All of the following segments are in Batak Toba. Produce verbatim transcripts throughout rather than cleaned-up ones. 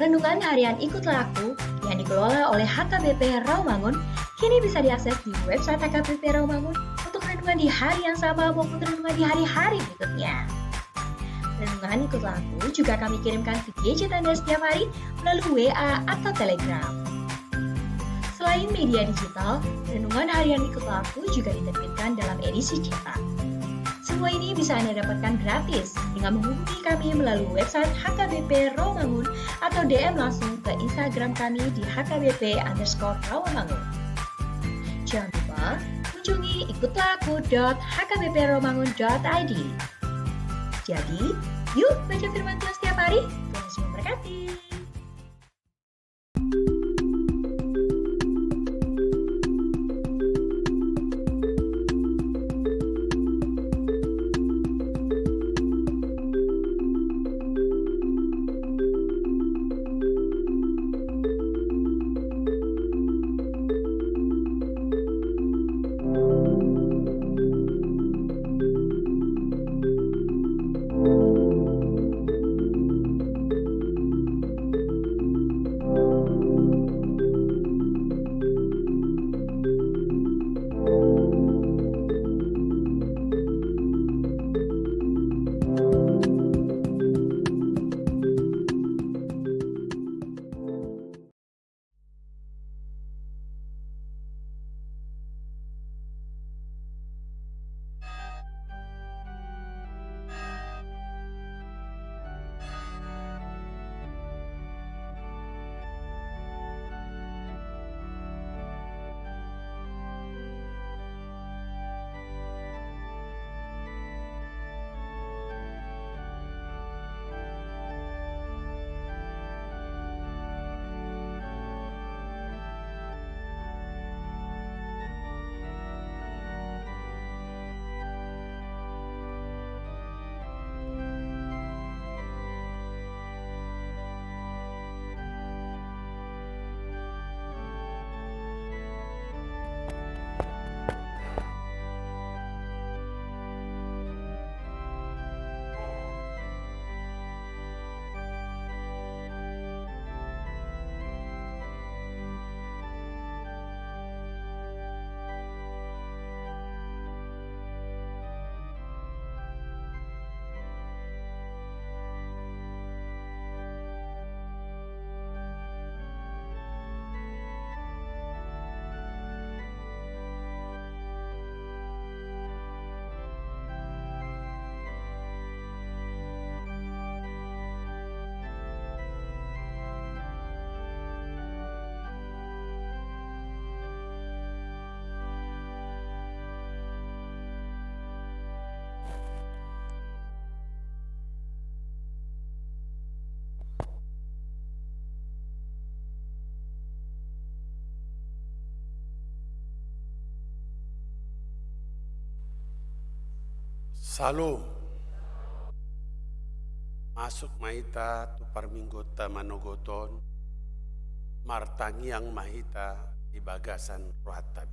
Renungan harian Ikutlah Aku yang dikelola oleh H K B P Rawamangun kini bisa diakses di website H K B P Rawamangun untuk renungan di hari yang sama maupun renungan di hari-hari berikutnya. Renungan Ikutlah Aku juga kami kirimkan ke gadget Anda setiap hari melalui W A atau Telegram. Selain media digital, renungan harian Ikutlah Aku juga diterbitkan dalam edisi cetak. Semua ini bisa Anda dapatkan gratis dengan menghubungi kami melalui website H K B P Rawamangun atau D M langsung ke Instagram kami di H K B P underscore Rawamangun. Jangan lupa kunjungi ikutlah aku dot H K B P rawamangun dot I D. Jadi, yuk baca firman Tuhan setiap hari. Tuhan Yesus memberkati. Syalom. Masuk ma hita tu parmingguonta manogot on, martangiang ma hita di bagasan rohanta.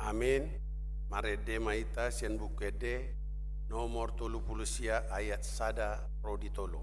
Amin. Marende ma hita sian Buku Ende nomor tolu pulu sia, ayat sada ro di tolu.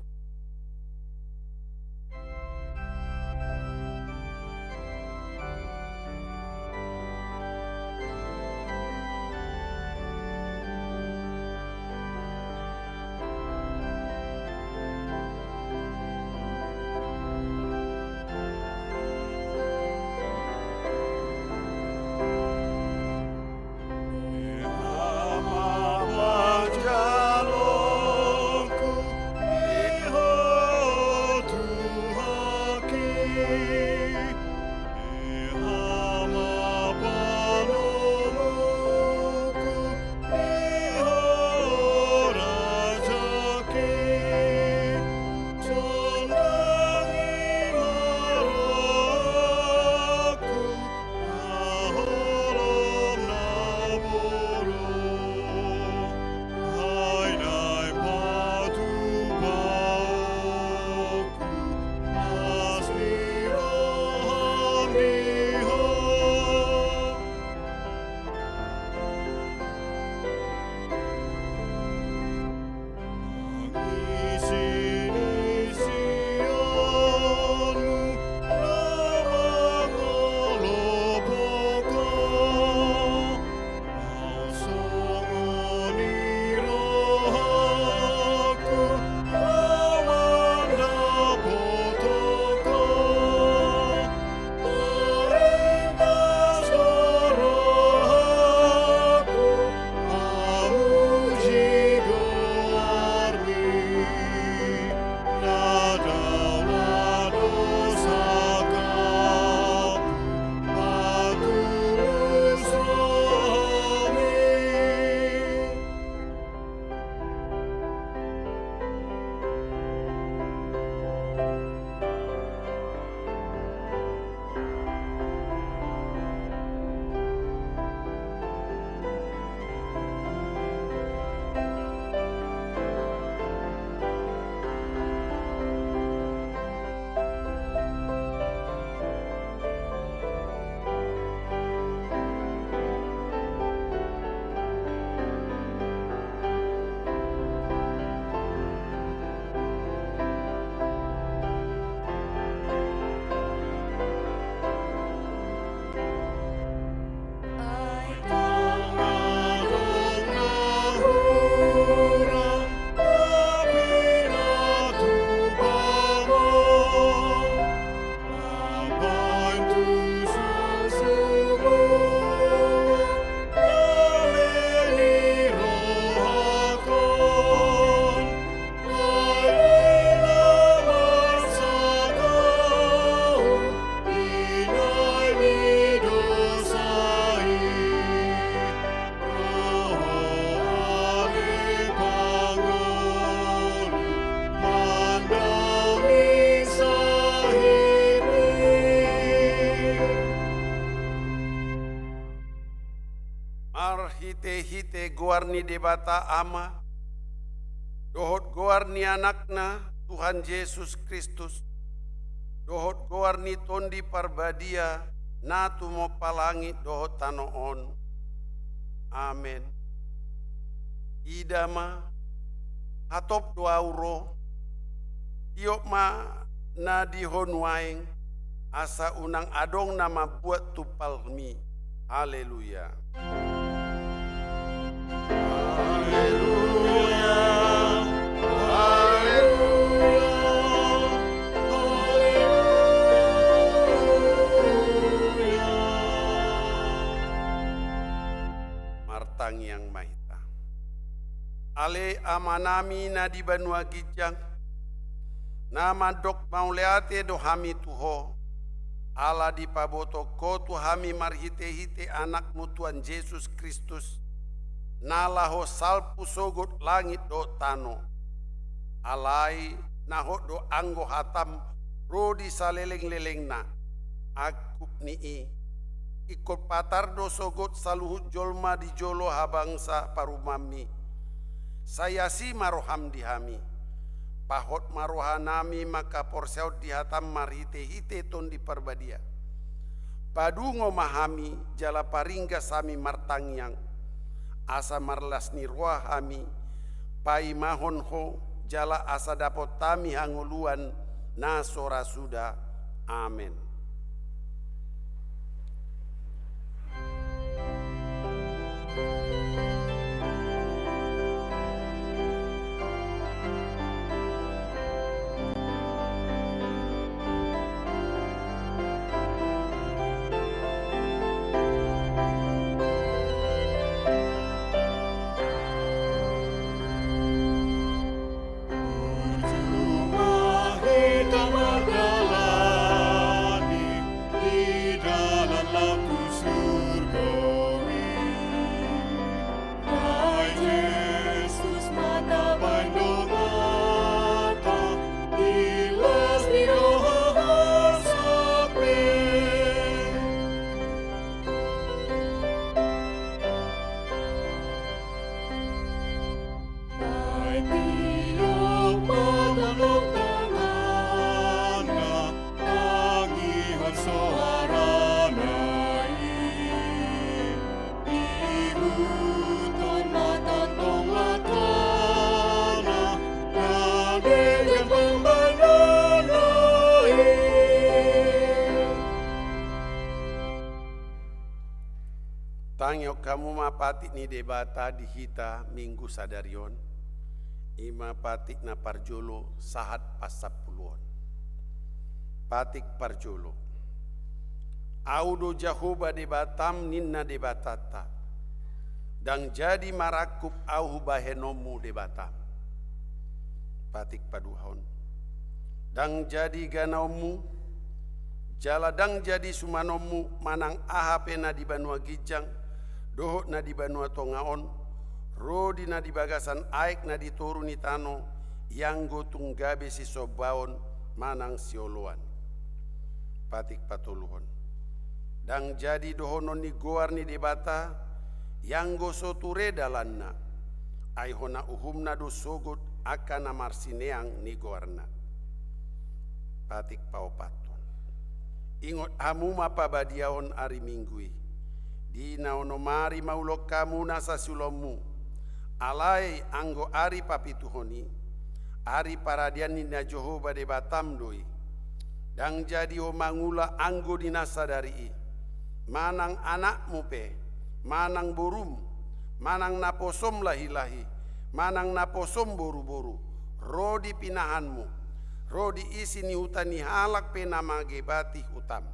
Goar ni Debata Ama, dohot goar ni Anakna, Tuhan Jesus Kristus, dohot goar ni Tondi Parbadia, na tumompa langit dohot tano on. Amen. Ida ma, hatop do ahu ro, tiop ma na di ho nuaeng, asa unang adong na mambuat tumpalmi. Haleluya. Haleluya. Haleluya. Haleluya. Martangiang ma hita. Ale Amanami na di banua ginjang, na mandok mauliate do hami tu Ho, ala dipabotohon Ho tu hami marhitehite Anakmu Tuhan Jesus Kristus, na laho salpu sogot langit dohot tano. Alai na hot do anggo hataM ro di salelenglelengna. Angkup ni i, ingkon patar do sogot saluhut jolma di jolo habangsa parumaenMi. Sai asi ma rohaM di hami. Pahot ma rohanami mangkaporseaon di hataM marhitehite Tondi Parbadia. Padungo ma hami jala paringgas hami martangiang, asa marlas ni roha hami paimahon Ho, jala asa dapot hami hangoluan na so ra suda. Amen. Percuma hita mardalani di dalan laut tu surgo i. Hai Jesus, ma tabaen donganta di las ni roha Ho sapian. Ai tiop ma tandok tanganna, tangihon soarana i. Ihuthon ma tongtong langkana, na denggan pambahenanna i. Tangihon hamu ma patik ni Debata di hita Minggu sadari on, i ma patik na parjolo sahat pasampuluon. Patik parjolo. Ahu do Jahowa Debatam, ninna Debatanta. Ndang jadi marangkup ahu bahenonmu Debatam. Patik paduahon. Ndang jadi ganaonmu, jala ndang jadi sumanonmu manang aha pe na di banua ginjang, dohot na di banua tonga on, ro di na di bagasan aek na di toru ni tano, ianggo tung gabe sisombaon manang sioloan. Patik patoluhon. Ndang jadi dohonon ni goar ni Debata, ianggo so ture dalanna, ai hona uhumna do sogot angka na marsineang ni goarna. Patik paopathon. Ingot hamu ma pabadiaon ari Minggu i. Di na onom ari maulak hamu nasa siulaonmu. Alai anggo ari papituhon i, ari paradian ni na Jahowa Debatam do i. Ndang jadi ho mangula anggo di na sadari i, manang anakmu pe, manang borum, manang naposom lahilahi, manang naposom boruboru, ro di pinahanmu, ro di isi ni huta ni halak pe na mangebati hutam.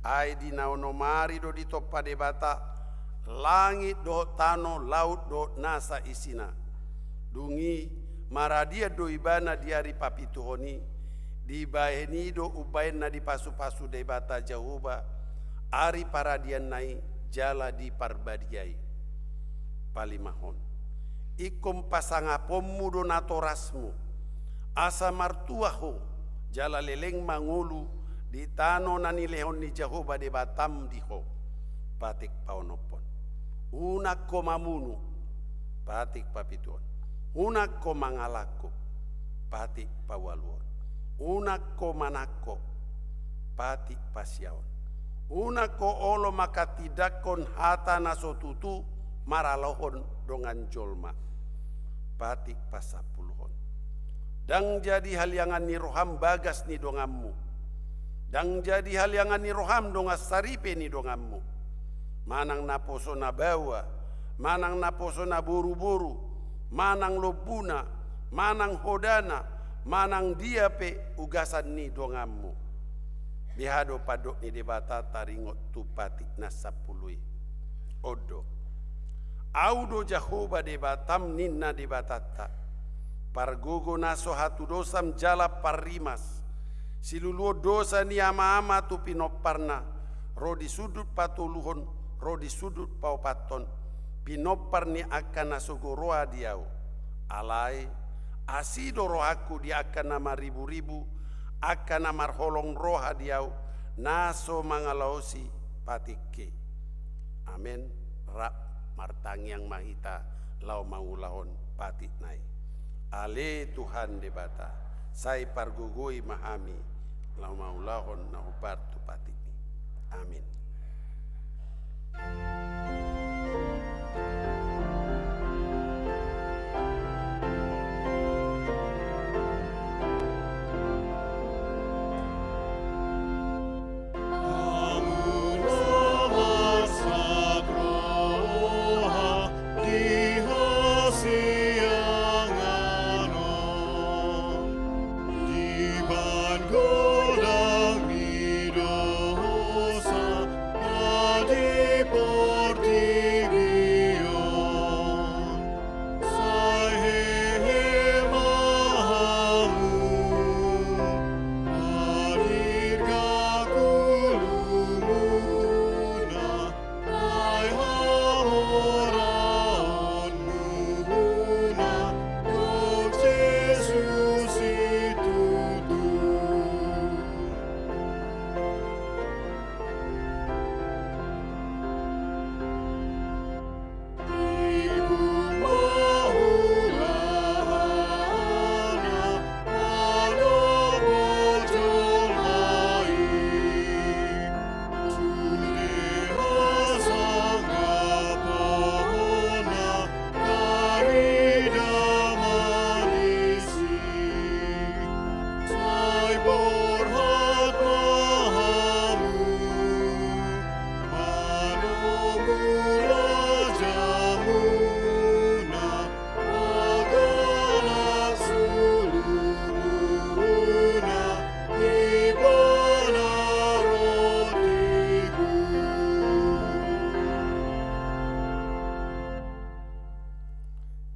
Ai di na onom ari do ditompa Debata langit dohot tano, laut dohot nasa isina. Dung i maradian do ibana di ari papituhon i, dibahen i do umbahen na dipasupasu Debata Jahowa ari paradianna i jala diparbadiai. Palimahon. Ingkon pasangaponmu do natorasmu, asa martua ho, jala leleng mangolu di tano na nilehon ni Jahowa Debatam di ho. Patik paonomhon. Unang ho mamunu, Patik papituhon. Unang ho mangalangkup. Patik paualuhon. Unang ho manangko. Patik pasiahon. Unang ho olo manghatindanghon hata na so tutu maralohon dongan jolma. Patik pasampuluhon. Ndang jadi haliangan ni roham bagas ni donganmu. Ndang jadi haliangan ni roham dongan saripe ni donganmu. Manang naposo na baoa, manang naposo na boruboru, manang lombuna, manang hodana, manang dia pe ugasan ni donganmu. Beha do pandok ni Debata taringot tu patik na sampulu i? On do. Ahu do Jahowa Debatam, ninna Debatanta, pargogo na so hatudosam jala parrimas, siluluhon dosa ni amaama tu pinomparna, ro di sundut patoluhon, ro di sundut paopathon, pinompar ni angka na sogo roha di ahu. Alai, asi do rohangku di angka na marriburibu, angka na marholong roha di ahu, na so mangalaosi patikki. Amen. Rap martangiang ma hita laho mangulahon patikna i. Ale Tuhan Debata, sai pargogoi ma hami laho mangulahon na hombar tu patikmi. Amen.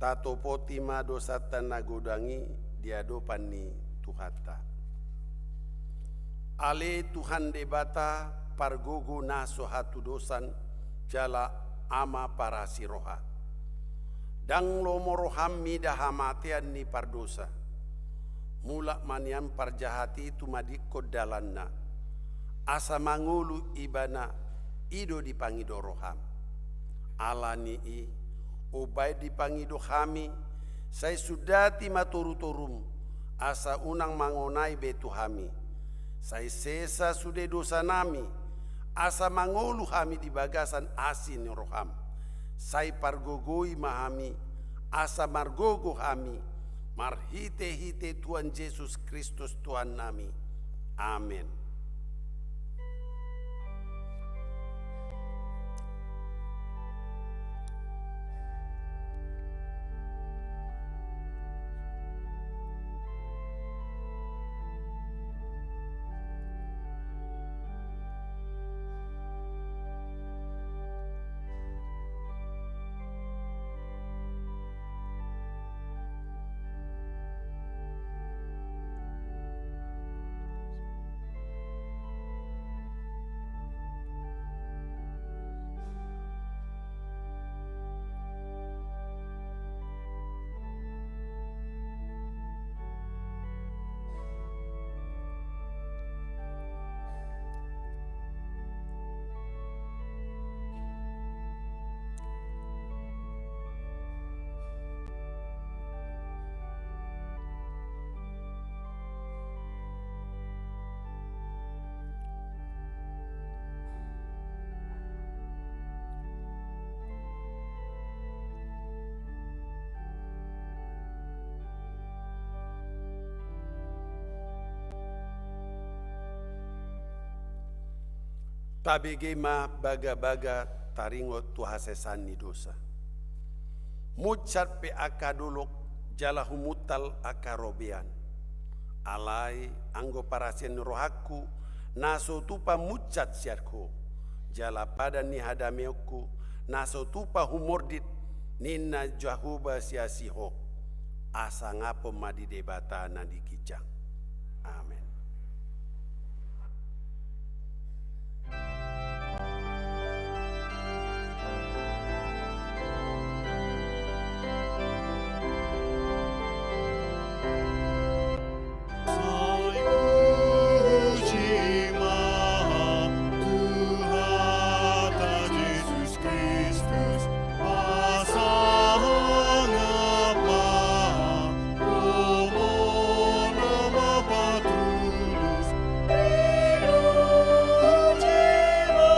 Tatopoti ma dosanta na godang i di adopan ni Tuhanta. Ale Tuhan Debata, pargogo na so hatudosan, jala Ama parasi roha. Ndang lomo roham mida hamatean ni pardosa. Mulak ma nian parjahat i tumadingkon dalanna, asa mangolu ibana, i do dipangido roham. Ala ni i, umbaen dipangido hami, sai sundati ma torutorum, asa unang mangonai be tu hami. Sai sesa sude dosanami, asa mangolu hami di bagasan asi ni roham. Sai pargogoi ma hami, asa margogo hami, marhitehite Tuhan Jesus Kristus Tuhannami. Amen. Tabege ma bagabaga taringot tu hasesaan ni dosa. Munsat pe angka dolok jala humuntal angka robean. Alai anggo parasian ni rohangku na so tupa munsat sian Ho, jala padan ni hadameonku na so tupa humordit, ninna Jahowa sian si Ho. Hasangapon ma di Debata na di ginjang. Amen. Sai puji ma Tuhanta Jesus Kristus, pasangap ma Dohot Ama Patulus, dipuji ma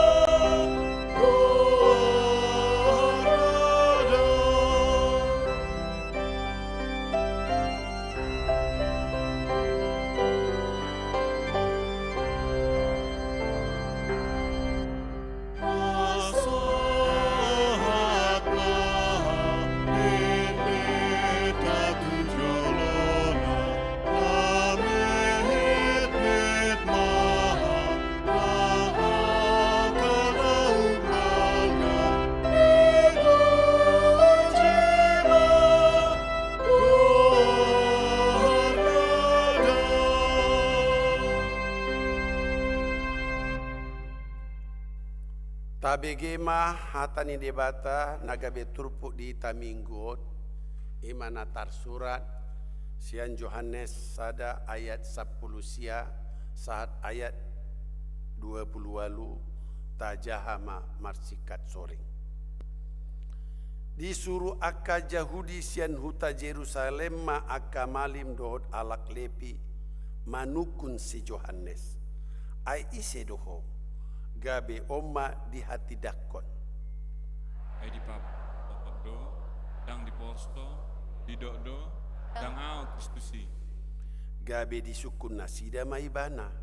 goarna. Pasahat ma endenta tu jolona, pametmet ma angka na umbalga, dipuji ma goarna. Tabege ma hata ni Debata na gabe turpuk di hita Minggu on, i ma na tarsurat sian Johannes sada ayat sampulu sia sahat ayat dua pulu ualu, tajaha ma marsingkat soring. Disuru angka Jahudi sian huta Jerusalem ma angka malim dohot halak Lepi manungkun si Johannes. Ai ise do ho? Gabe on ma dihatindangkon. Ai dipapotop do, ndang dipos do, didok do, ndang ahu Kristus i. Gabe disungkun nasida ma ibana.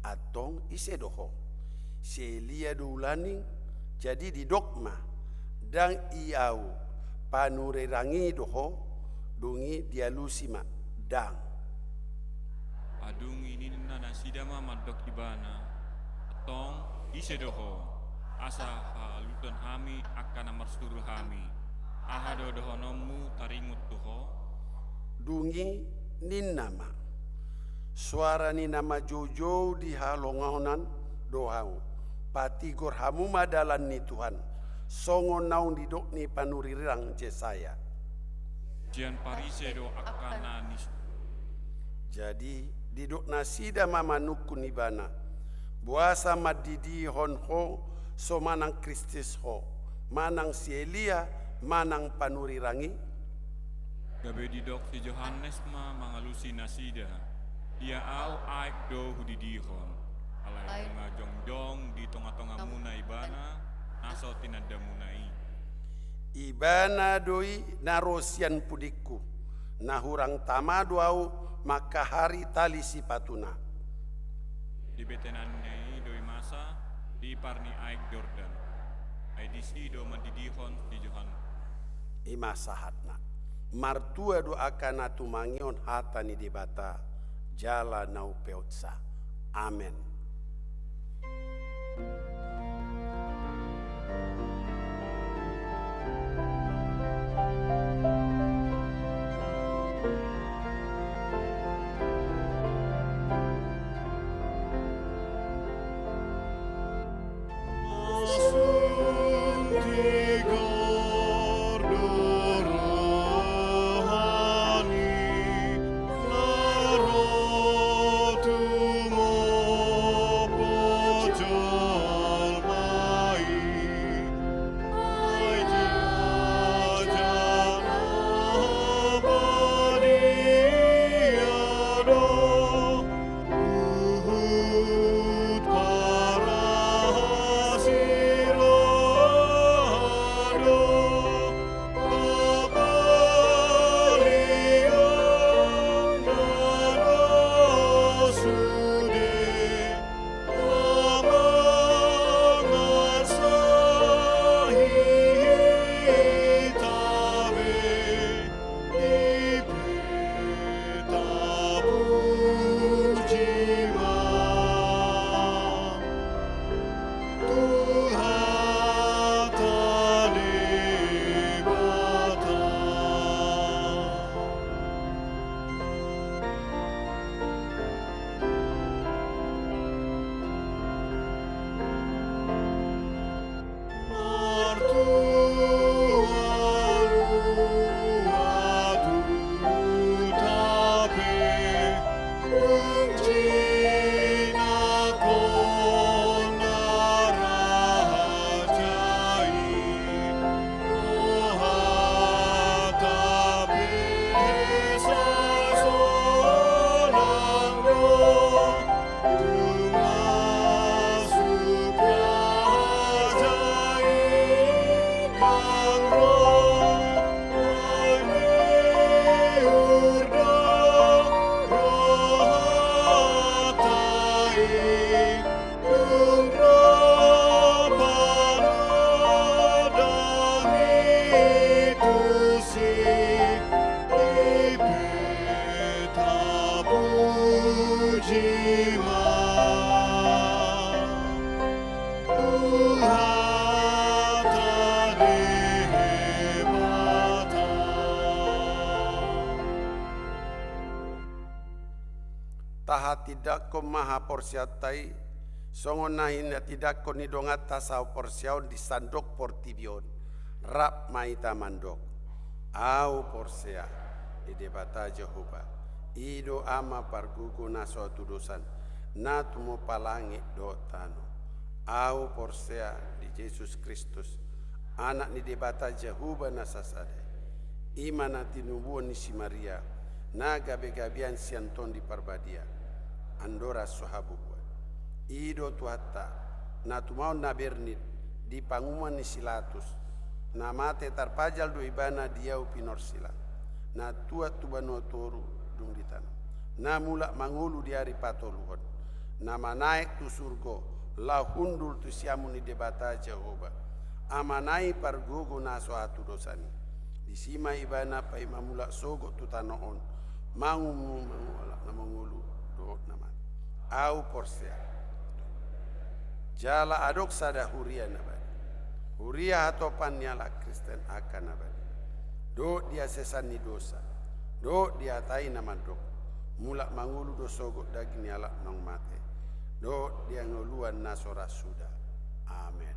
Antong ise do ho? Si Elia do ulaning? Jadi didok ma, ndang i ahu, panurirang i do ho? Dung i dialusi ma, ndang. Dung i ninna nasida ma mandok ibana, antong ise do ho? Asa haaluson hami angka na marsuru hami. Aha do dohononmu taringot tu ho? Dung i ninna ma, soara ni na manjoujou di halongonan do ahu, patigor hamu ma dalan ni Tuhan, songon naung didok ni panurirang Jesaya. Sian Parise do angka na ni. Jadi didok nasida ma manungkun ibana, boasa mandidihon ho so manang Kristus ho, manang si Elia, manang panurirang i? Gabe didok si Johannes ma mangalusi nasida, ia ahu aek do hudidihon, alai nunga jongjong di tongatongamuna ibana na so tinandamuna i. Ibana do i na ro sian pudingku, na hurang tama do ahu mangkahari tali sipatuna. Dibeteanna i do i masa di par ni aek Jordan, ai disi do mandidihon si Johannes. I ma sahatna. Martua do angka na tumangihon hata ni Debata jala na umpeopsa. Amen. Jima Tuhanta Debata. Tahatindangkon ma haporseaonta i, songon na hinatindangkon ni donganta sahaporseaon di sandok portibi on. Rap ma hita mandok: Ahu porsea di Debata Jahowa, i do Ama pargogo na so hatudosan, na tumompa langit dohot tano. Ahu porsea di Jesus Kristus, Anak ni Debata Jahowa na sasada, i ma na tinubuan ni si Maria, na gabegabean sian Tondi Parbadia, andorang so habubuan. I do Tuhanta, na tumaon na bernit di panguhuman ni si Latus, na mate tarpajal do Ibana di ahu pinorsila, na tuat tu banua toru dung ditano, na mulak mangolu di ari patoluhon, na manaek tu surgo laho hundul tu siamun ni Debata Jahowa, Amana i pargogo na so hatudosan i. Disi ma Ibana paima mulak sogot tu tano on, manguhumu, manguhumu halak na mangolu dohot na mate. Ahu porsea. Jala adong sada huria na badia, huria hatopan ni halak Kristen angka na badia, dohot di hasesan ni dosa, dohot di hata i na mandok: Mulak mangolu do sogot daging ni halak naung mate, dohot di hangoluan na so ra suda. Amen.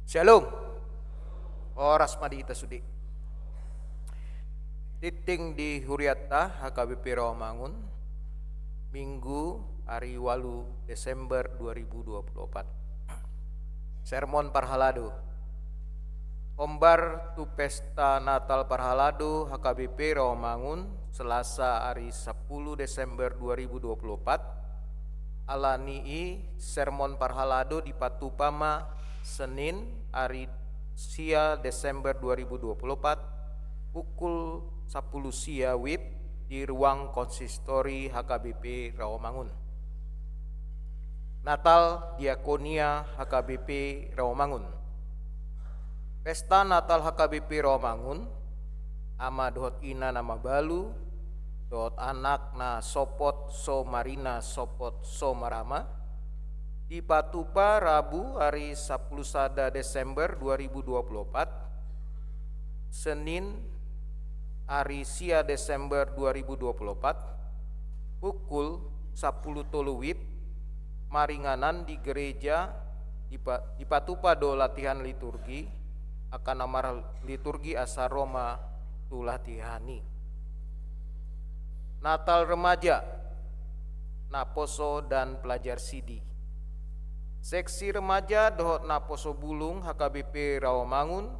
Shalom. Horas ma di hita sude. Tingting di hurianta H K B P Rawamangun, Minggu, ari ualu Desember dua ribu dua puluh opat. Sermon parhalado. Hombar tu pesta Natal parhalado H K B P Rawamangun, Selasa, ari sampulu Desember dua ribu dua puluh opat. Ala ni i, sermon parhalado dipatupa ma Senin, ari sia Desember dua ribu dua puluh opat, pukul sampulu sia WIB di ruang konsistori H K B P Rawamangun. Natal Diakonia H K B P Rawamangun. Pesta Natal H K B P Rawamangun, ama dohot ina na mabalu, dohot anak na sopot so marina sopot so marama, dipatupa Rabu, ari sampulu sada Desember dua ribu dua puluh opat, Senin, ari sia Desember dua ribu dua puluh opat, pukul sampulu tolu WIB, maringanan di gereja. Dipa-, dipatupa do latihan liturgi, angka na marliturgi asa ro ma tu latihan i. Natal Remaja, Naposo dan Pelajar Sidi. Seksi remaja dohot naposo bulung H K B P Rawamangun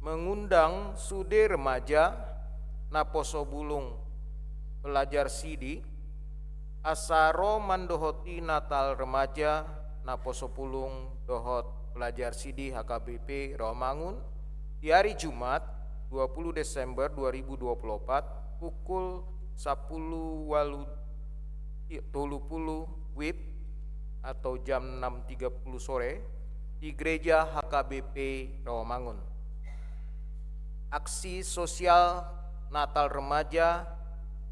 mengundang sude remaja, naposo bulung, pelajar sidi, asa ro mandohoti Natal Remaja, naposo bulung dohot pelajar sidi H K B P Rawamangun di ari Jumat, dua puluh Desember dua ribu dua puluh opat, pukul sampulu ualu tolu pulu WIB atau jam enam tiga puluh sore di gereja H K B P Rawamangun. Aksi sosial Natal Remaja,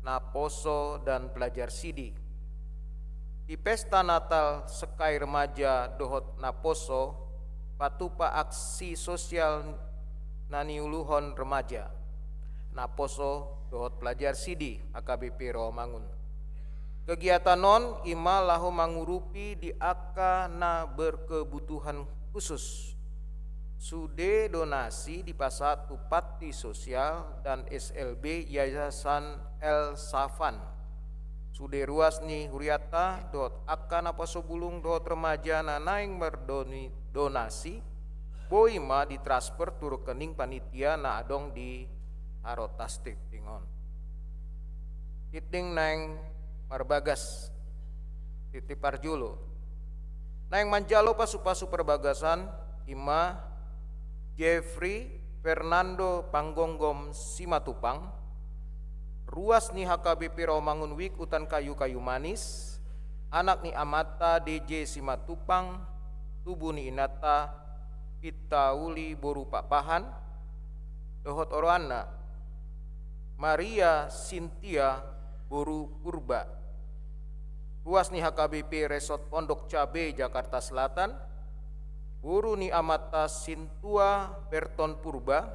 Naposo dan Pelajar Sidi. Di pesta Natal Sekai Remaja dohot Naposo, patupa aksi sosial na niuluhon remaja, naposo dohot pelajar sidi H K B P Rawamangun. Kegiatan on i ma laho mangurupi di angka na berkebutuhan khusus. Sude donasi dipasahat tu panti sosial dan S L B Yayasan El Safan. Sude ruas ni hurianta dohot angka naposo bulung dohot remaja na naeng mardoni-, donasi, boi ma ditransfer tu rekening panitia na adong di Harotas Tingting on. Tingting naeng marbagas. Tingting parjolo. Naeng manjalo pasupasu parbagasan i ma Jeffrey Fernando Panggomgom Simatupang, ruas ni H K B P Rawamangun WIB Hutan Kayu Kayu Manis, anak ni amanta D J Simatupang, tubu ni inanta Pintauli boru Pakpahan, dohot oroanna Maria Sintia boru Purba. Ruas ni H K B P Resort Pondok Cabe Jakarta Selatan, boru ni amanta Sintua Berton Purba,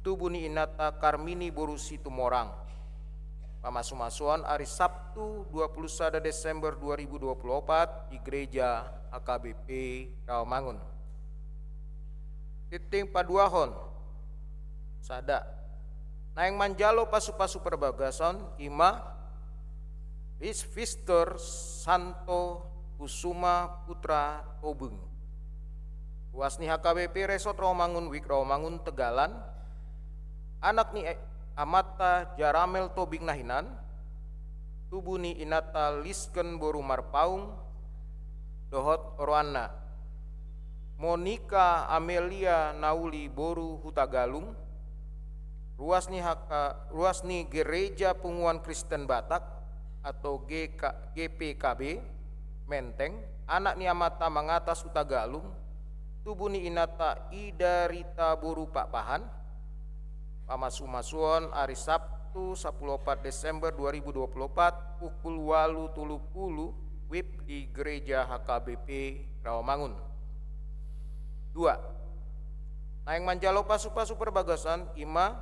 tubu ni inanta Karmini boru Situmorang. Pamasumasuon ari Sabtu, dua puluh sada Desember dua ribu dua puluh opat di Gereja H K B P Rawamangun. Tingting paduahon. Sada. Naeng manjalo pasupasu parbagasan i ma Rizvistor Santo Kusuma Putra Tobing, ruas ni H K B P Resort Rawamangun WIB Rawamangun Tegalan, anak ni amanta Jaramel Tobing na hinan, tubu ni inanta Lisken boru Marpaung, dohot oroanna Monika Amelia Nauli boru Hutagalung, ruas ni H K, ruas ni Gereja Punguan Kristen Batak atau G K, G P K B Menteng, anak ni amanta Mangatas Hutagalung, tubu ni inanta Ida Rita boru Pakpahan. Pamasumasuon ari Sabtu, sampulu opat Desember dua ribu dua puluh opat, pukul ualu tolu pulu WIB di Gereja H K B P Rawamangun. Dua. Naeng manjalo pasupasu parbagasan i ma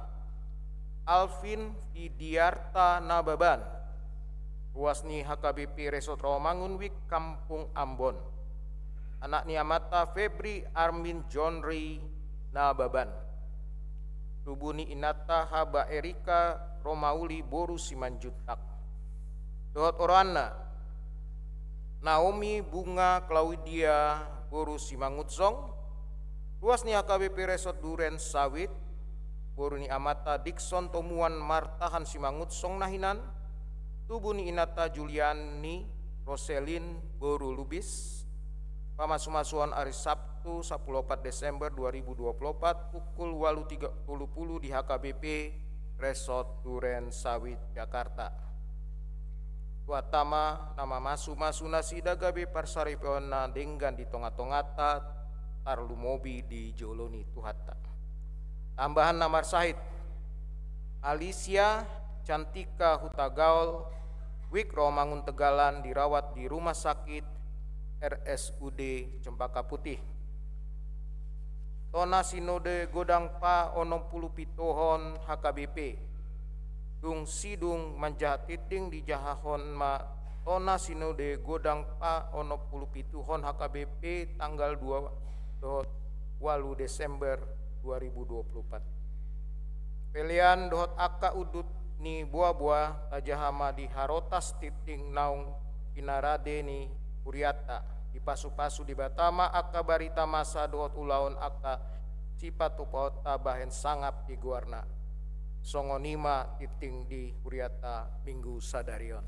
Alvin Fidiarta Nababan, ruas ni H K B P Resort Rawamangun WIB Kampung Ambon. Anak ni amanta Febri Armin John Ray Nababan. Tubu ni inanta Haba Erika Romauli boru Simanjuntak. Dohot oroanna, Naomi Bunga Claudia boru Simangunsong. Ruas ni H K B P Resort Duren Sawit, boru ni amanta Dikson Tomuan Martahan Simangunsong na hinan. Tubu ni inanta Juliani Roselin boru Lubis. Pamasumasuon ari Sabtu, sampulu opat Desember dua ribu dua puluh opat, pukul ualu tiga puluh di H K B P Resort Duren Sawit, Jakarta. Tuhanta ma na mamasumasu nasida gabe parsaripeonna denggan di tongatonganta, tarlumobi di jolo ni Tuhanta. Tambahan na marsahit, Alicia Cantika Hutagaol, Wik Romangun Tegalan, dirawat di Rumah Sakit R S U D Cempaka Putih. Tona Sinode Godang paonompulopitu on H K B P. Dung sidung manjaha tintin dijahahon ma Tona Sinode Godang paonompulopitu on H K B P tanggal dua dohot ualu Desember dua ribu dua puluh opat. Pelean dohot angka unduk ni boaboa tajaha ma di harotas tintin naung pinarade ni hurianta, dipasupasu Debata ma angka barita masa dohot ulaon angka sipatupaonta bahen sangap di goarna. Songon i ma tintin di hurianta minggu sadari on.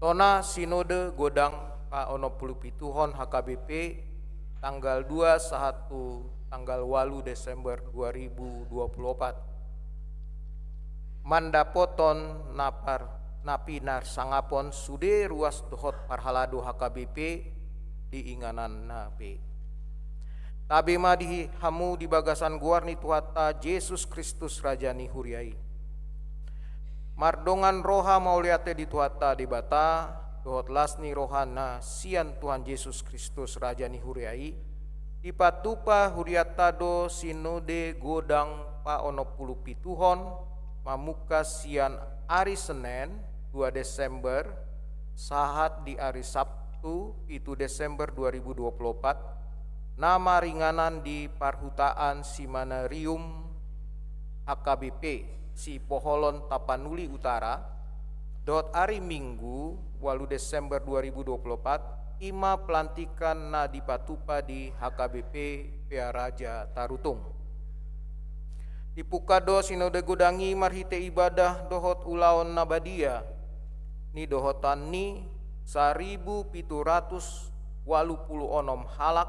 Tona Sinode Godang paonompulopitu on H K B P tanggal dua sahat tu tanggal ualu Desember dua ribu dua puluh opat. Mandapothon na par-, na pinarsangapon sude ruas dohot parhalado H K B P di ingananna be. Tabe ma di hamu di bagasan goar ni Tuhanta Jesus Kristus Raja ni huria i. Mardongan roha mauliate di Tuhanta Debata, dohot las ni rohana sian Tuhan Jesus Kristus Raja ni huria i, dipatupa hurianta do Sinode Godang paonompulopitu on, mamungka sian ari Senen, dua Desember, sahat di ari Sabtu, pitu Desember dua ribu dua puluh opat, na maringanan di parhutaan Simanarium H K B P, Sipoholon Tapanuli Utara, dohot ari Minggu, ualu Desember dua ribu dua puluh opat, i ma pelantikan na dipatupa di H K B P Pearaja Tarutung. Dipungka do Sinode Godang i marhite ibadah dohot ulaon na badia, nidohotan ni saribu pitu ratus ualu pulu onom halak,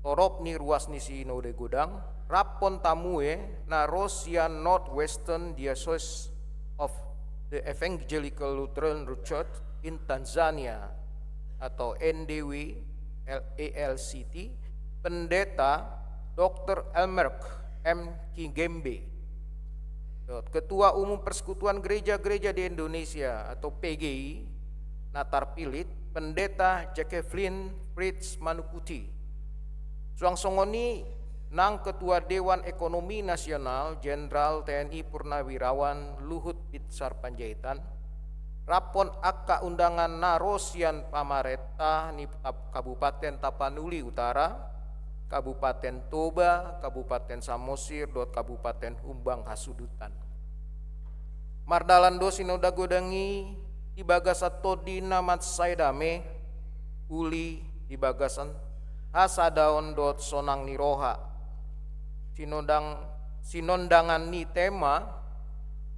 torop ni ruas ni Sinode Godang, raphon tamue na ro sian Northwestern Diocese of the Evangelical Lutheran Church in Tanzania, atau N D W L A L C T, Pendeta Doktor Elmerk M Kigembe. Dohot Ketua Umum Persekutuan Gereja-Gereja di Indonesia atau P G I na tarpilih, Pendeta Zulkefli Fritz Manukuti. Suang songon i nang Ketua Dewan Ekonomi Nasional Jenderal T N I Purnawirawan Luhut Binsar Panjaitan, raphon angka undangan na ro sian pamarenta ni Tap-, Kabupaten Tapanuli Utara, Kabupaten Toba, Kabupaten Samosir, dohot Kabupaten Humbang Hasudutan. Mardalan do Sinode Godang i di bagasan tondi na mansai dame, uli di bagasan hasadaon dohot sonang ni roha. Sinondang-, sinondangan ni tema,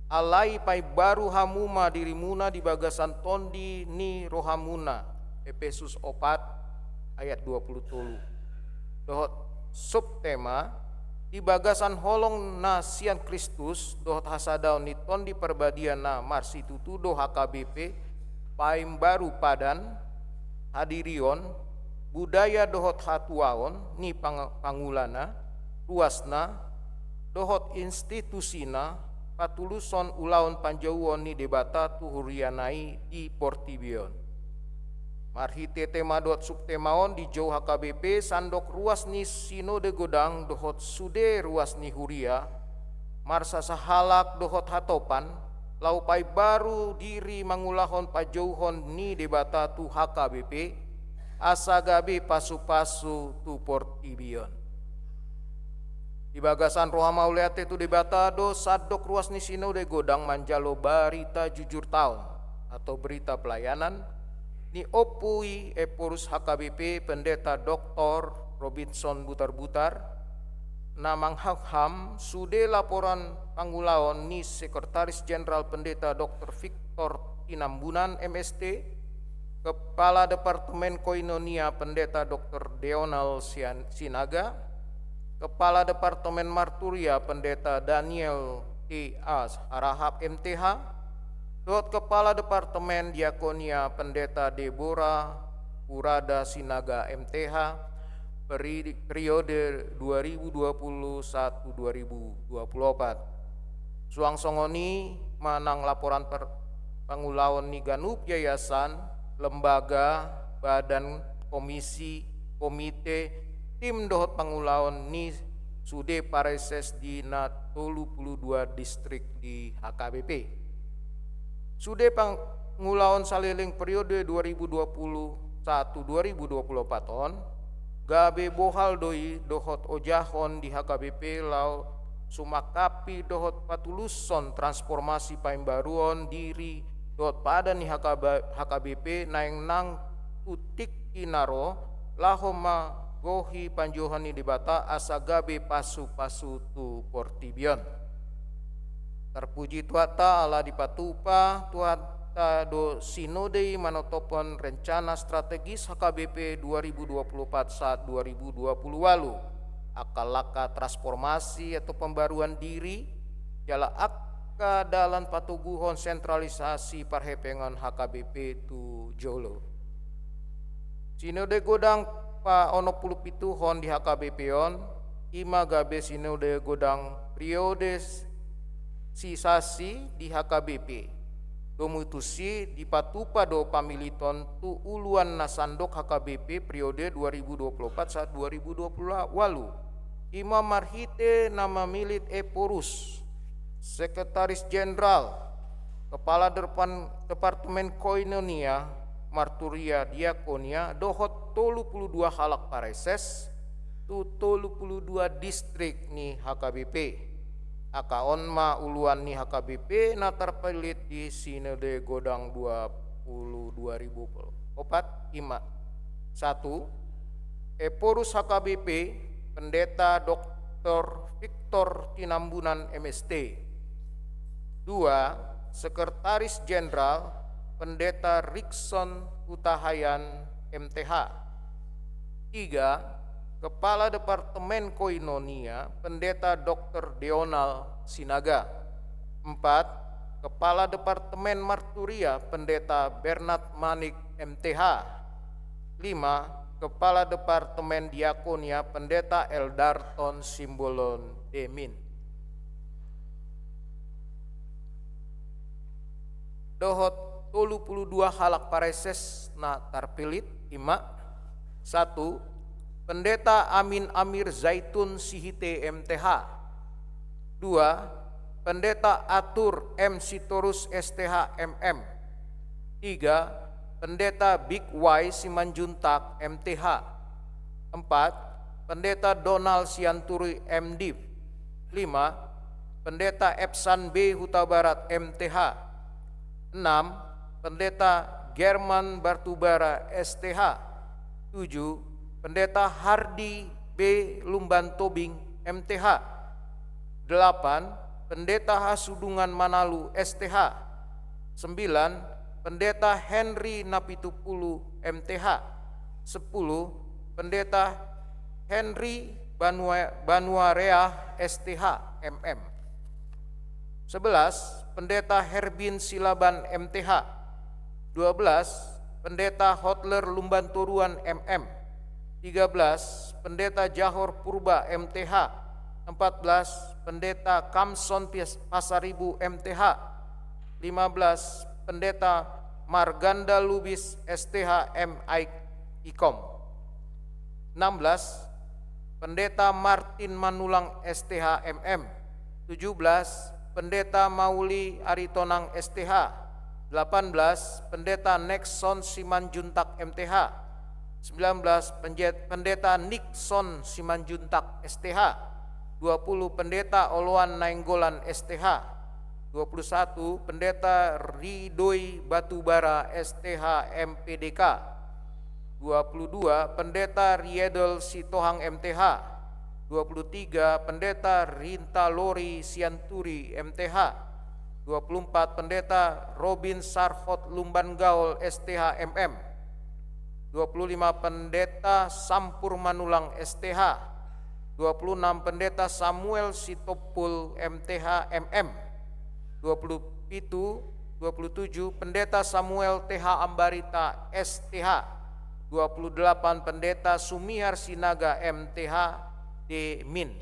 alai paimbaru hamu ma dirimuna di bagasan tondi ni rohamuna, Epesus opat ayat dua pulu tolu. Dohot subtema, di bagasan holong na sian Kristus dohot hasadaon ni Tondi Parbadia na marsitutu do H K B P paimbaru padan, hadirion, budaya dohot hatuaon ni pang-, pangulana, ruasna, dohot institusina, patuluson ulaon panjouon ni Debata tu huriana i di portibi on. Marhite tema dohot subtema on dijou H K B P sandok ruas ni Sinode Godang dohot sude ruas ni huria, marsasahalak dohot hatopan, laho paimbaru diri mangulahon panjouhon ni Debata tu H K B P, asa gabe pasupasu tu portibi on. Di bagasan roha mauliate tu Debata do sandok ruas ni Sinode Godang manjalo barita jujur taon atau berita pelayanan ni Ompu i Ephorus H K B P Pendeta Doktor Robinson Butarbutar, na manghaham sude laporan pangulaon ni Sekretaris Jenderal Pendeta Doktor Victor Tinambunan M S T, Kepala Departemen Koinonia Pendeta Doktor Deonal Sian-, Sinaga, Kepala Departemen Marturia Pendeta Daniel T A Harahap M T H, dohot Kepala Departemen Diakonia Pendeta Deborah Urada Sinaga M T H, peri-, periode dua ribu dua puluh satu dua ribu dua puluh empat. Suang songon i ma nang laporan per-, pangulaon ni ganup yayasan, lembaga, badan, komisi, komite, tim dohot pangulaon ni sude pareses di na tolu pulu dua distrik di H K B P. Sude pangulaon saleleng periode dua ribu dua puluh satu dua ribu dua puluh empat on, gabe bohal do i dohot ojahon di H K B P laho sumangkapi dohot patulushon transformasi paimbaruon diri dohot padan ni H K B, H K B P naeng nang tu tingki na ro, laho magohi panjouhon ni Debata asa gabe pasupasu tu portibi on. Tarpuji Tuhanta, ala dipatupa Tuhanta do Sinode i manotophon rencana strategis H K B P dua ribu dua puluh empat sahat dua ribu dua puluh ualu, angka langka transformasi atau pembaruan diri, jala angka dalan patoguhon sentralisasi parhepengon H K B P tu jolo. Sinode Godang paonom pulu pituhon di H K B P on, i ma gabe Sinode Godang periode s-, sisasi di H K B P. Domu tusi dipatupa do pamiliton tu uluan na sandok H K B P periode dua ribu dua puluh empat sahat dua ribu dua puluh ualu. I ma marhite na mamilit Ephorus, Sekretaris Jenderal, Kepala Derpan-, Departemen Koinonia, Marturia, Diakonia, dohot tolu pulu dua halak pareses, tu tolu pulu dua distrik ni H K B P. Angka on ma uluan ni H K B P na tarpillit di Sinode Godang dua puluh dua ribu dua puluh empat, i ma. Satu, Ephorus H K B P, Pendeta Doktor Victor Tinambunan M S T. Dua, Sekretaris Jenderal, Pendeta Rikson Hutahaean M T H. Tiga, Kepala Departemen Koinonia, Pendeta Doktor Deonal Sinaga. Empat, Kepala Departemen Marturia, Pendeta Bernard Manik M T H. Lima, Kepala Departemen Diakonia, Pendeta Eldarton Simbolon Demin. Dohot tolu pulu dua halak pareses na tarpillit, i ma. Satu, Pendeta Amin Amir Zaitun Sihite M T H. Dua, Pendeta Atur M Sitorus S T H M M. Tiga, Pendeta Big Y Simanjuntak M T H. Empat, Pendeta Donald Sianturi M Div. Lima, Pendeta Epsan B Hutabarat M T H. Enam, Pendeta German Bartubara S T H. Tujuh, Pendeta Hardi B Lumbantobing M T H. Delapan, Pendeta Hasudungan Manalu S T H. Sembilan, Pendeta Henry Napitupulu M T H. Sepuluh, Pendeta Henry Banua-, Banuarea S T H M M. Sebelas, Pendeta Herbin Silaban M T H. Dua belas, Pendeta Hotler Lumbantoruan M M. Tiga belas, Pendeta Jahor Purba M T H. Empat belas, Pendeta Kamson Pias-, Pasaribu M T H. Lima belas, Pendeta Marganda Lubis S T H M I-, Ikom. Enam belas, Pendeta Martin Manulang S T H M M. Tujuh belas, Pendeta Mauli Aritonang S T H. Delapan belas, Pendeta Nexon Simanjuntak M T H. Sembilan belas, Penjet-, Pendeta Nixon Simanjuntak S T H. Dua puluh, Pendeta Oloan Nainggolan S T H. Dua puluh satu, Pendeta Ridoi Batubara S T H M P D K. Dua puluh dua, Pendeta Riedel Sitohang M T H. Dua puluh tiga, Pendeta Rintalori Sianturi M T H. Dua puluh empat, Pendeta Robin Sarfot Lumban Gaol S T H M M. Dua puluh lima, Pendeta Sampur Manulang S T H. Dua puluh enam, Pendeta Samuel Sitompul M T H M M. Dua puluh pitu, dua puluh tujuh, Pendeta Samuel T H Ambarita S T H. Dua puluh delapan, Pendeta Sumihar Sinaga M T H D Min.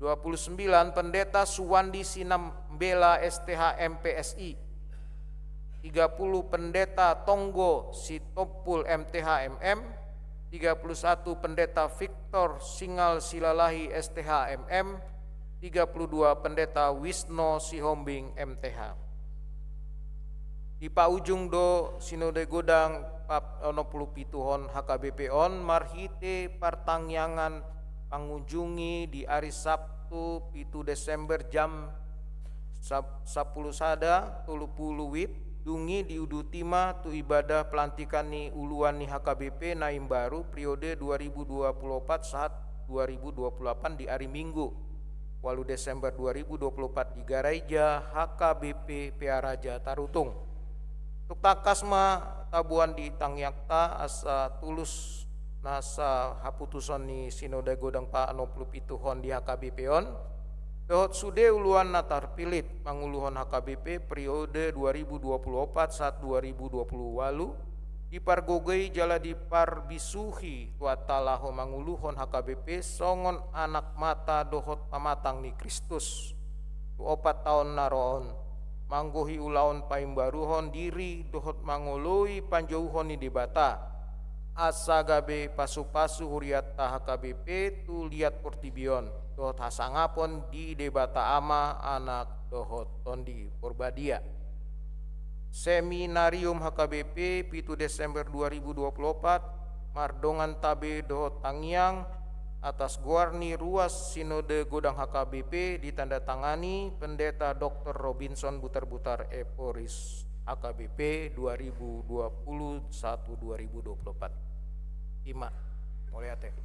Dua puluh sembilan, Pendeta Suwandi Sinambela S T H M P S I. Tiga puluh, Pendeta Tonggo Sitompul M T H M M. Tiga puluh satu, Pendeta Victor Singal Silalahi S T H M M. Tiga puluh dua, Pendeta Wisno Sihombing M T H. Di paujung do Sinode Godang pap-, onom puluh pitu on H K B P on marhite partangiangan pangunjungi di ari Sabtu pitu Desember jam sap-, sampulu sada tolu pulu wib, dung i diuduti ma tu ibadah pelantikan ni uluan ni H K B P na imbaru periode dua ribu dua puluh opat sahat dua ribu dua puluh delapan di ari Minggu, ualu Desember dua ribu dua puluh opat di gareja H K B P Pearaja Tarutung. Tung tangkas ma taboan di tangiangta asa tulus nasa haputuson ni Sinode Godang pa onom puluh pitu on di H K B P on, dohot sude uluan na tarpillit manguluhon H K B P periode dua ribu dua puluh opat sahat dua ribu dua puluh ualu, dipargogoi jala diparbisuhi Tuhanta laho manguluhon H K B P songon anak mata dohot pamatang ni Kristus tu opat taon na ro on, manggohi ulaon paimbaruhon diri dohot mangoloi panjouhon ni Debata, asa gabe pasupasu hurianta H K B P tu liat portibi on dohot hasangapon di Debata Ama, Anak dohot Tondi Porbadia. Seminarium H K B P, pitu Desember dua ribu dua puluh opat, mardongan tabe dohot tangiang atas goar ni ruas Sinode Godang H K B P ditandatangani Pendeta Doktor Robinson Butarbutar Eporis, H K B P dua ribu dua puluh satu dua ribu dua puluh empat. I ma, mauliate.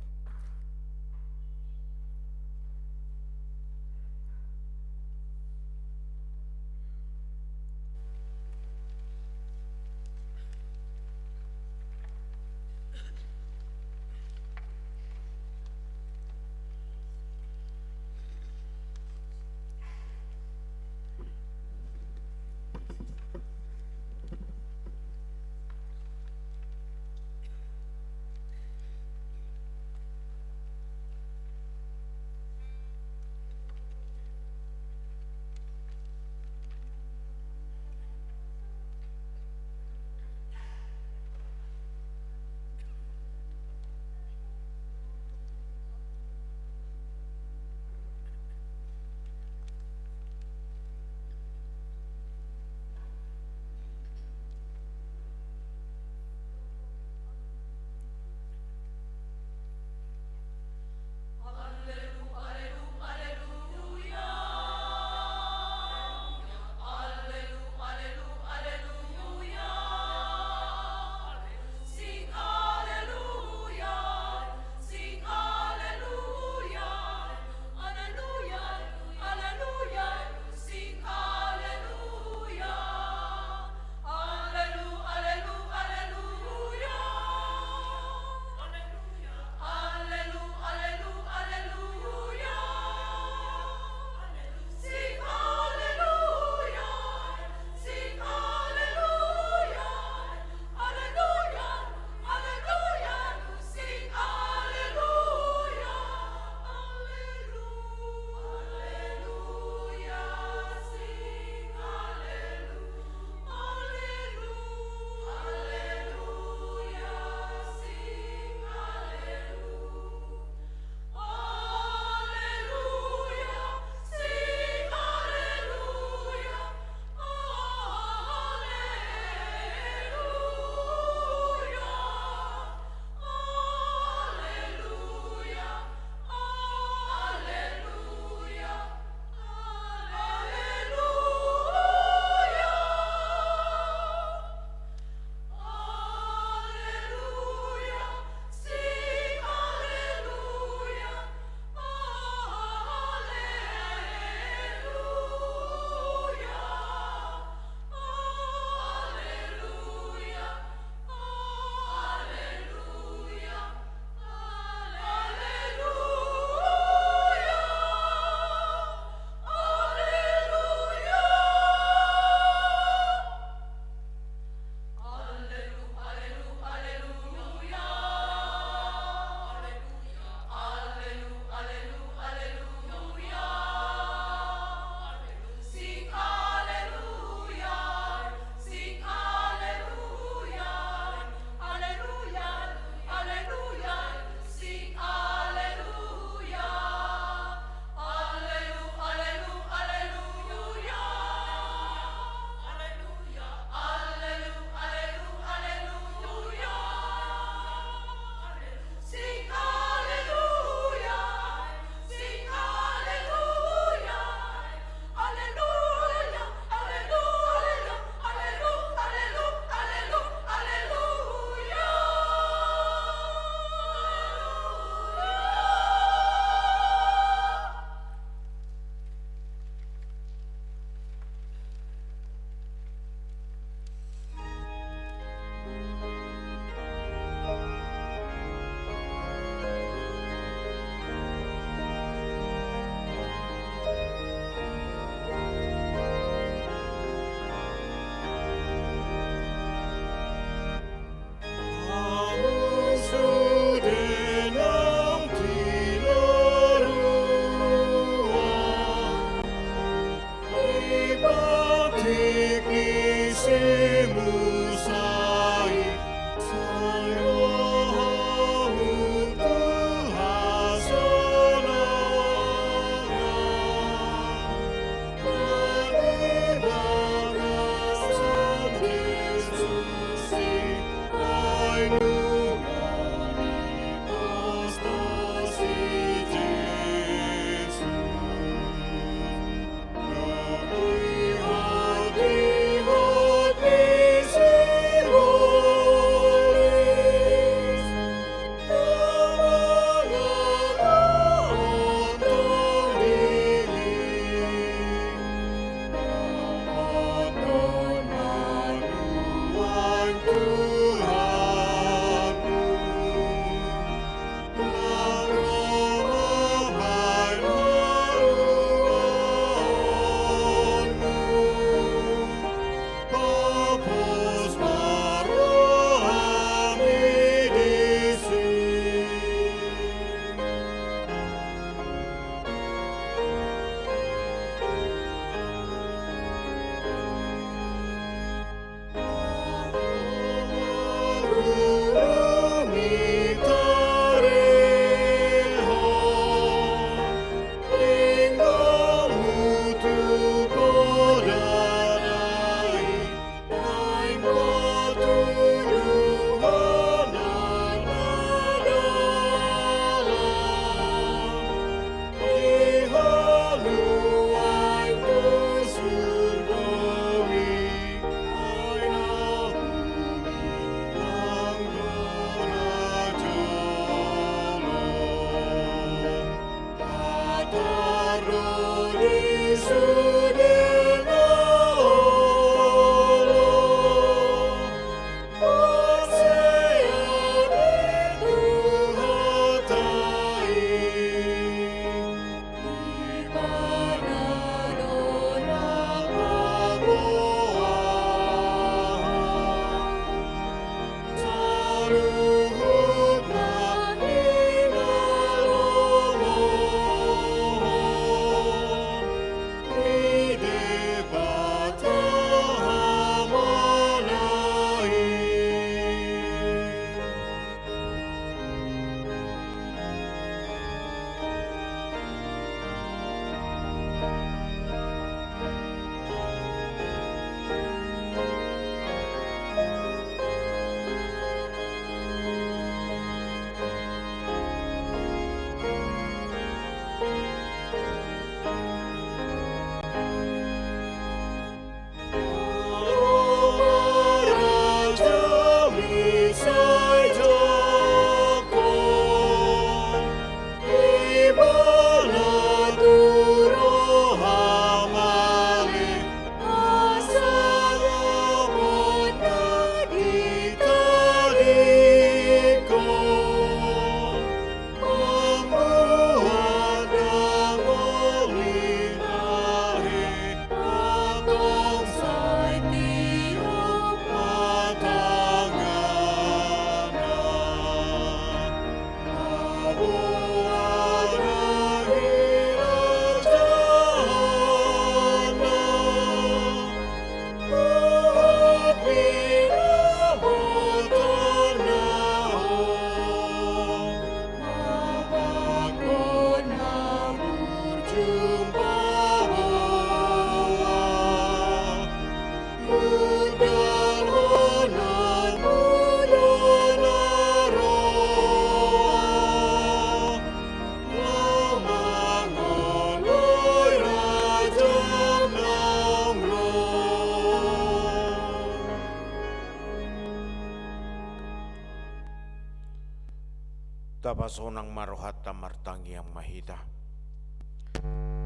Tapasonang ma rohanta, martangiang ma hita.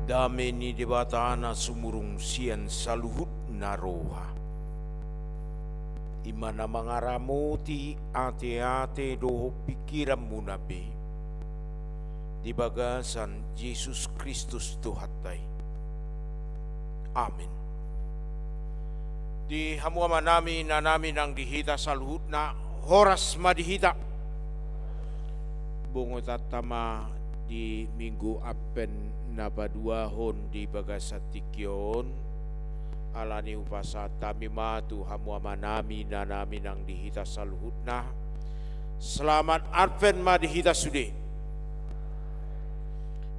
Dame ni Debata na sumurung sian saluhutna roha, i ma na mangaramoti ateate dohot pingkiranmuna be, di bagasan Jesus Kristus Tuhanta i. Amen. Di hamu amanami, inanami nang di hita saluhutna, horas ma di hita. Bongotanta ma di Minggu Advent na paduahon di bagasan tingki on, Alani hupasahat hami ma tu hamu amanami, inanami nang di hita saluhutna. Selamat Advent ma di hita sude.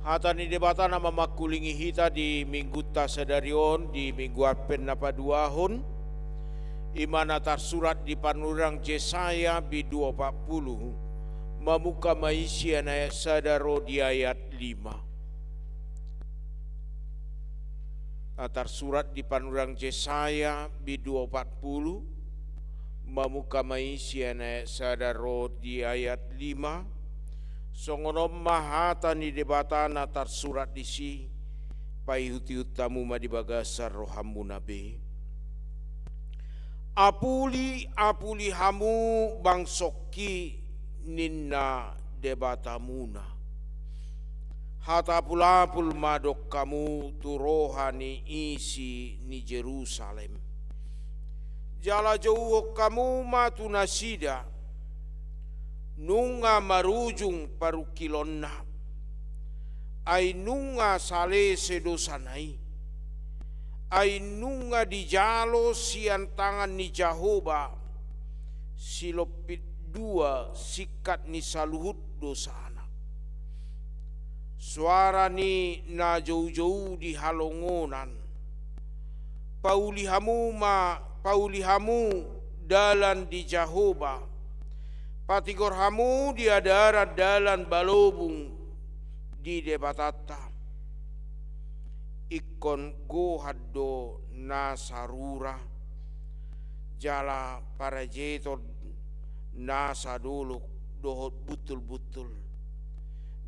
Hata ni Debata na mamangkulingi hita di minggunta sadari on, di minggu Advent na paduahon, i ma na tarsurat di panurirang Jesaya bindu opat pulu, mamungka ma i sian ayat sada ro di ayat lima. Na tarsurat di panurirang Jesaya bindu opat pulu, mamungka ma i sian ayat sada ro di ayat lima. Songon on ma hata ni Debata na tarsurat disi, paihutihut hamu ma di bagasan rohamuna be. Apuli, apuli hamu bangsongki, ninna Debatamuna. Hatapulapul ma dok hamu tu roha ni isi ni Jerusalem. Jala jouhon hamu ma tu nasida, nunga marujung parungkilonna. Ai nunga salese dosana i. Ai nunga dijalo sian tangan ni Jahowa silompit dua singkat ni saluhut dosana. Soara ni na joujou di halongonan. Pauli hamu ma, pauli hamu dalan di Jahowa. Patigor hamu di adaran dalan balobung di Debatanta. Ingkon gohan do nasa rura, jala parajeton nasa dolok dohot buntulbuntul.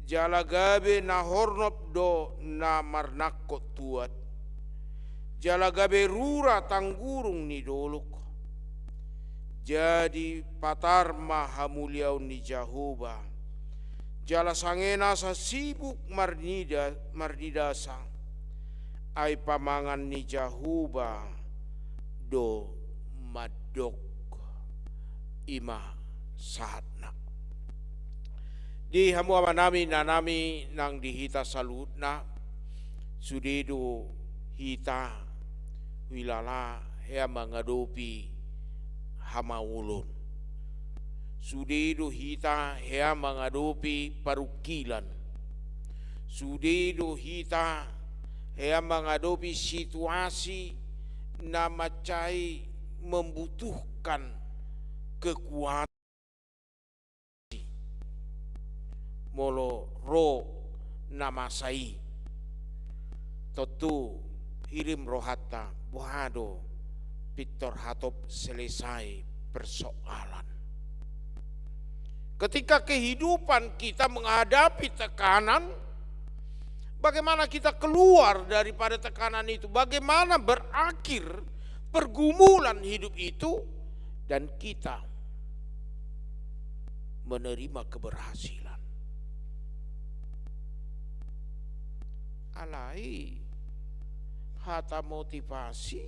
Jala gabe na hornop do na marnangkok tuat. Jala gabe rura tanggurung ni dolok. Jadi patar ma hamuliaon ni Jahowa. Jala sange nasa sibuk marnida, marnidasa. Ai pamangan ni Jahowa do mandok. I ma sahatna. Di hamu amanami, inanami nang di hita saluhutna, sude do hita huhilala hea mangadopi hamaolon. Sude do hita hea mangadopi parungkilan. Sude do hita hea mangadopi situasi na mansai membutuhkan kekuatan. Molo ro na masa i, tontu hirim rohanta, boha do pintor hatop selesai persoalan. Ketika kehidupan kita menghadapi tekanan, bagaimana kita keluar daripada tekanan itu? Bagaimana berakhir pergumulan hidup itu dan kita menerima keberhasilan? Alai hata motivasi,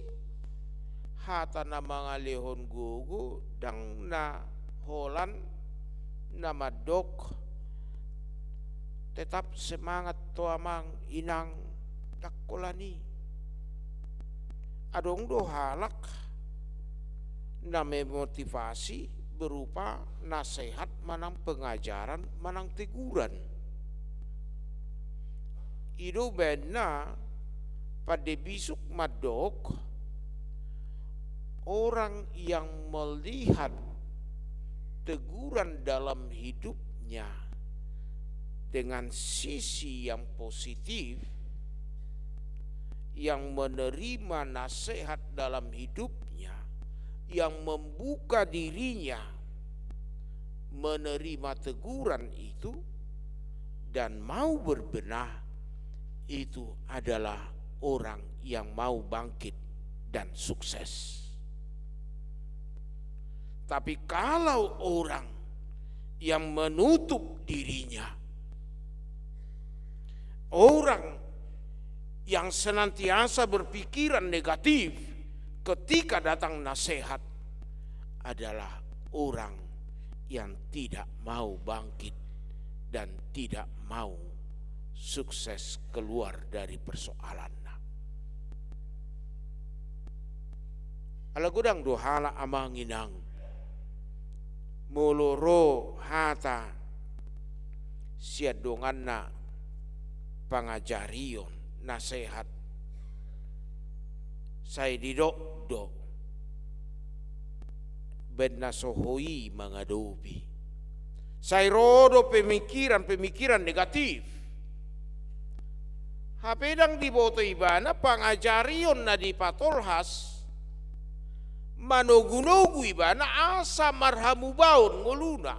hata na mangalehon gogo, ndang na holan na mandok tetap semangat ho amang inang, ndang holan i. Adong do halak na memotivasi berupa nasehat manang pengajaran manang teguran. I do umbahen na pande bisuk mandok, orang yang melihat teguran dalam hidupnya dengan sisi yang positif, yang menerima nasihat dalam hidupnya, yang membuka dirinya menerima teguran itu dan mau berbenah, itu adalah orang yang mau bangkit dan sukses. Tapi kalau orang yang menutup dirinya, orang yang senantiasa berpikiran negatif ketika datang nasihat adalah orang yang tidak mau bangkit dan tidak mau sukses keluar dari persoalannya. Ala godang do halak, amang inang, molo ro hata sian donganna, pangajarion, nasehat, sai didok do, baen na soho i mangadopi. Sai ro do pemikiran-pemikiran negatif. Hape ndang diboto ibana pangajarion na dipatolhas manogu-nogu ibana asa marhamubaon ngoluna.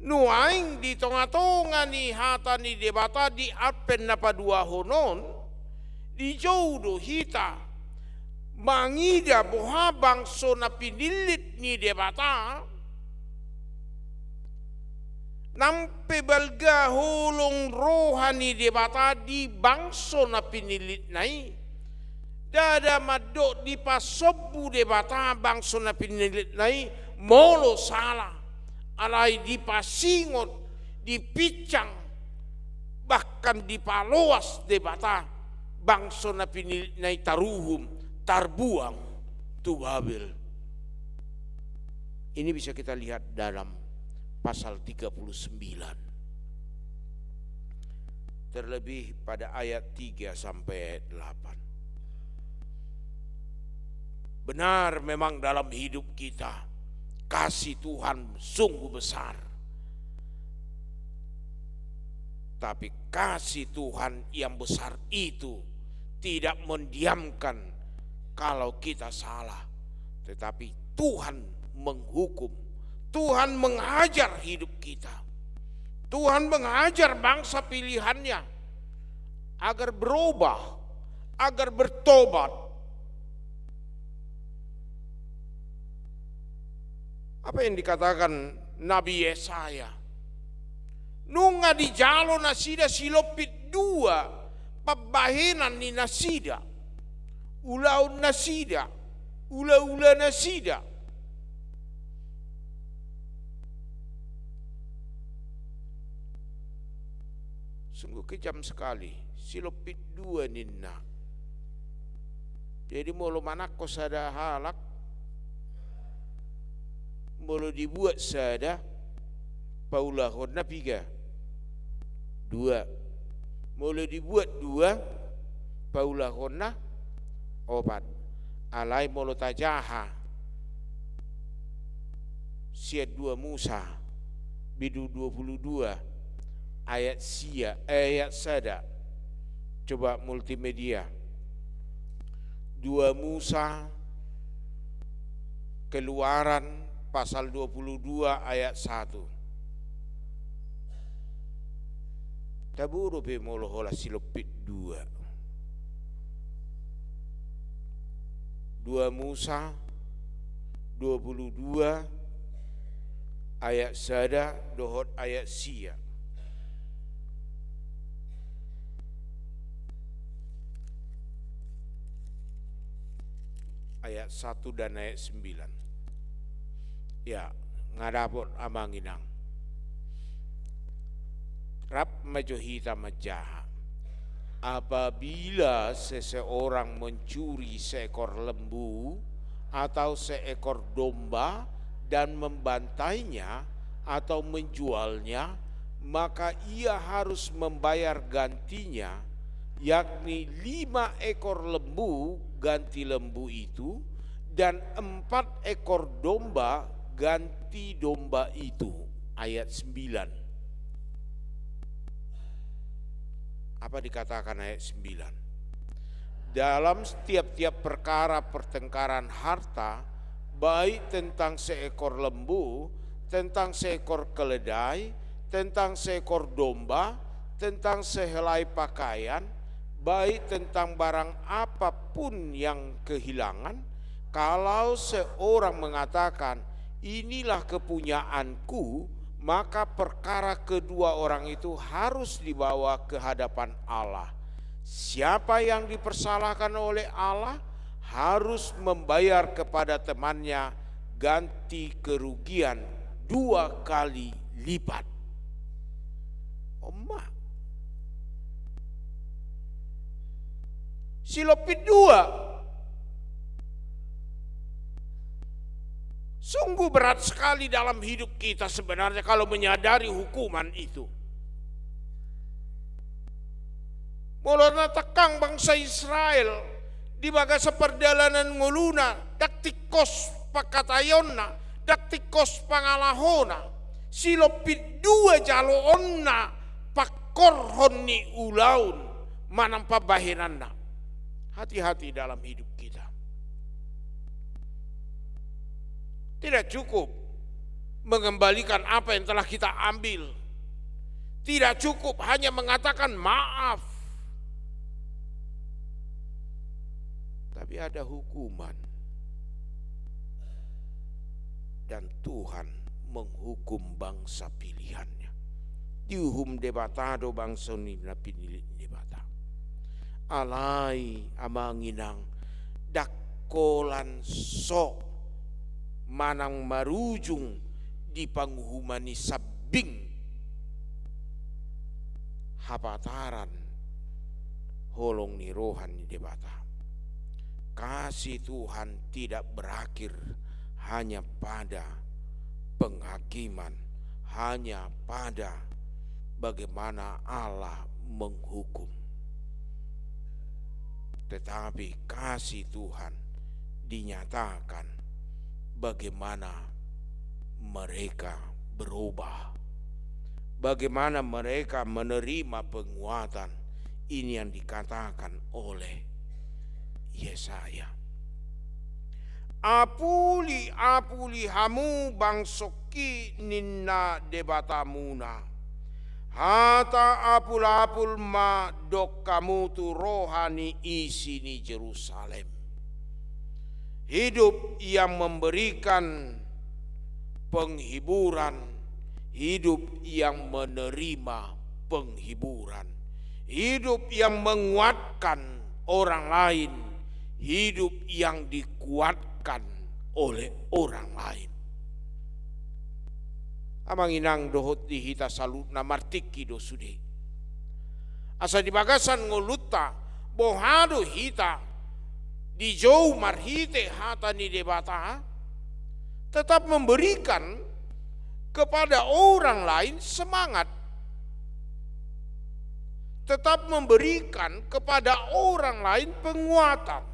Nuaeng di tonga-tonga ni hata ni Debata di Advent na paduahon on, dijou do hita mangida boha bangso na pinillit ni Debata, nang pe balga holong roha ni Debata di bangso na pinillitna i, ndada mandok dipasombu Debata bangso na pinillitna i molo sala, alai dipasingot, dipinsang, bahkan dipaloas Debata bangso na pinillitna i taruhum, tarbuang tu Babel. Ini bisa kita lihat dalam pasal tiga puluh sembilan, terlebih pada ayat tiga sampai ayat delapan. Benar, memang dalam hidup kita kasih Tuhan sungguh besar. Tapi kasih Tuhan yang besar itu tidak mendiamkan kalau kita salah, tetapi Tuhan menghukum, Tuhan mengajar hidup kita, Tuhan mengajar bangsa pilihannya agar berubah, agar bertobat. Apa yang dikatakan Nabi Yesaya? Nunga dijalo nasida silompit dua pambahenan ni nasida, ulaon nasida, ula-ula nasida. Sungguh kejam sekali, silompit dua ninna. Jadi molo manangko sada halak, molo dibuat sada, paulahonna piga? Dua. Molo dibuat dua, paulahonna opat. Alai molo tajaha sian dua Musa, bindu dua puluh dua, ayat sia, eh, ayat sada. Coba multimedia. Dua Musa, Keluaran pasal dua puluh dua ayat satu. Tabo dope molo holan silompit dua. Dua Musa dua puluh dua ayat sada dohot ayat sia. Ayat satu dan ayat sembilan. Ya, nga dapot, amang inang. Rap ma jo hita manjaha. Apabila seseorang mencuri seekor lembu atau seekor domba dan membantainya atau menjualnya, maka ia harus membayar gantinya, yakni lima ekor lembu ganti lembu itu, dan empat ekor domba ganti domba itu. Ayat sembilan. Apa dikatakan ayat sembilan? Dalam setiap-tiap perkara pertengkaran harta, baik tentang seekor lembu, tentang seekor keledai, tentang seekor domba, tentang sehelai pakaian, baik tentang barang apa pun yang kehilangan, kalau seorang mengatakan, "Inilah kepunyaanku," maka perkara kedua orang itu harus dibawa ke hadapan Allah. Siapa yang dipersalahkan oleh Allah harus membayar kepada temannya ganti kerugian dua kali lipat. Oma. Silompit dua. Sungguh berat sekali dalam hidup kita sebenarnya kalau menyadari hukuman itu. Molo na tangkang bangsa Israel di bagasan pardalanan ngoluna, ndang tingkos pangkataionna, ndang tingkos pangalahona, silompit dua jaloonna pangkorhon ni ulaon manang pambahenanna. Hati-hati dalam hidup kita. Tidak cukup mengembalikan apa yang telah kita ambil. Tidak cukup hanya mengatakan maaf. Tapi ada hukuman. Dan Tuhan menghukum bangsa pilihan-Nya. Diuhum Debata do bangso na pinillit Debata. Alai amang inang, ndang holan so manang marujung di panguhuman i sambing hapataran holong ni roha ni Debata. Kasih Tuhan tidak berakhir hanya pada penghakiman, hanya pada bagaimana Allah menghukum. Tetapi kasih Tuhan dinyatakan bagaimana mereka berubah, bagaimana mereka menerima penguatan. Ini yang dikatakan oleh Yesaya. Apuli, apuli hamu bangsongki, ninna Debatamuna. Hata apul-apul ma dok hamu tu roha ni isi ni Jerusalem. Hidup yang memberikan penghiburan, hidup yang menerima penghiburan, hidup yang menguatkan orang lain, hidup yang dikuatkan oleh orang lain. Amang inang dohot di hita saluhutna, martingki do sude. Asa di bagasan ngolunta, boha do hita dijou marhite hata ni Debata, tetap memberikan kepada orang lain semangat, tetap memberikan kepada orang lain penguatan.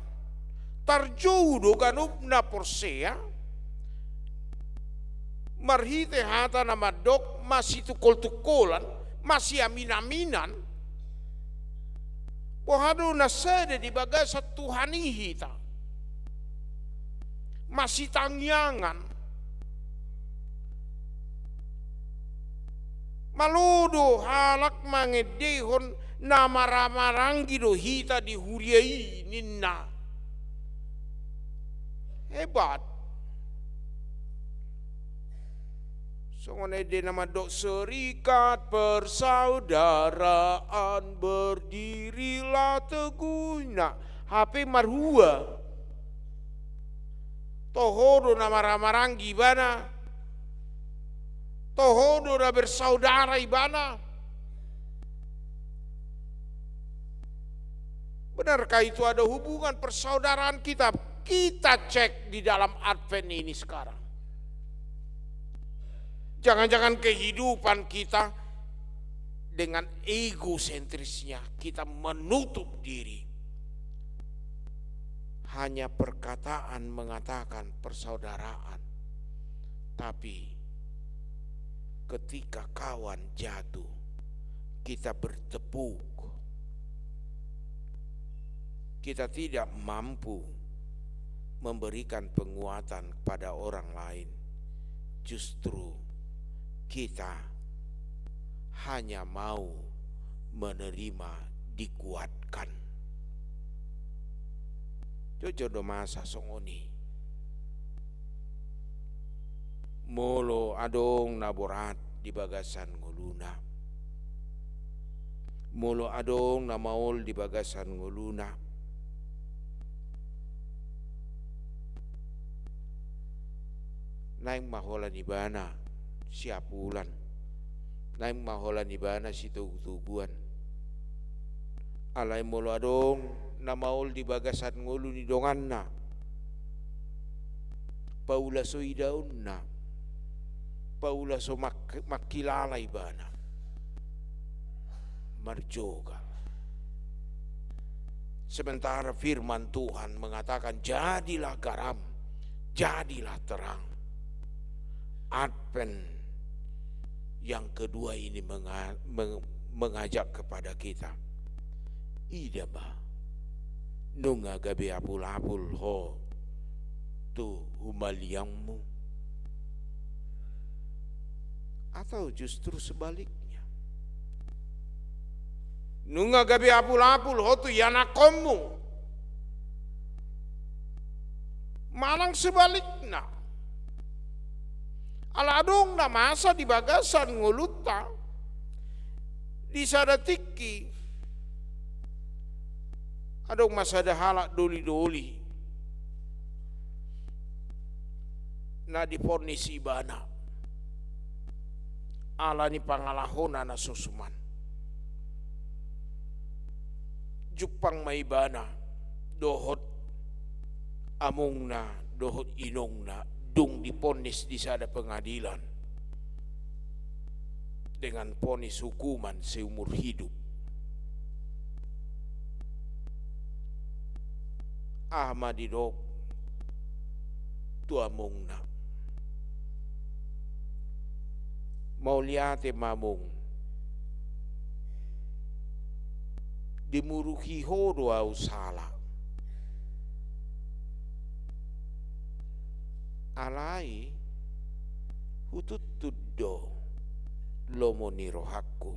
Tarjou do ganup na porsea marhite hata na mandok, masitungkol-tungkolan, masiamin-aminan. Boha do na sada di bagasan Tuhan i hita? Masitangiangan. Malo do halak mangendehon na marhahamaranggi do hita di huria i, ninna. Hebat. Songon ende na mandok, serikat persaudaraan berdirilah teguhnya. Hape marhua. Toho do na marhahamaranggi ibana. Toho do na bersaudara ibana. Benarkah itu ada hubungan persaudaraan kita? Kita cek di dalam Advent ini sekarang. Jangan-jangan kehidupan kita dengan egosentrisnya, kita menutup diri. Hanya perkataan mengatakan persaudaraan, tapi ketika kawan jatuh, kita bertepuk. Kita tidak mampu memberikan penguatan kepada orang lain. Justru kita hanya mau menerima, dikuatkan. Jotjot do masa songon i. Molo adong na borat di bagasan ngoluna, molo adong na maol di bagasan ngoluna, naeng ma holan ibana siapulan, naeng ma holan ibana sitogutoguan. Alai molo adong na maol di bagasan ngolu ni donganna, paula so idaonna, paula so mak-, mangkilala ibana. Marjoga. Sementara firman Tuhan mengatakan, "Jadilah garam, jadilah terang." Advent yang kedua ini menga-, meng-, mengajak kepada kita. Ida ma, nunga gabe apul-apul ho tu humaliangmu? Atau justru sebaliknya? Nunga gabe apul-apul ho tu ianakkonmu? Manang sebalikna? Ala adong na masa di bagasan ngolunta, di sada tingki, adong ma sada halak doli-doli na diponis ibana ala ni pangalahona na so suman. Jumpang ma ibana dohot amongna, dohot inongna, dung diponis di sada pengadilan dengan ponis hukuman seumur hidup. Aha ma didok tu amongna? Mauliate ma, Among. Dimuruhi ho do ahu sala. Alai hutuntun do lomo ni rohangku.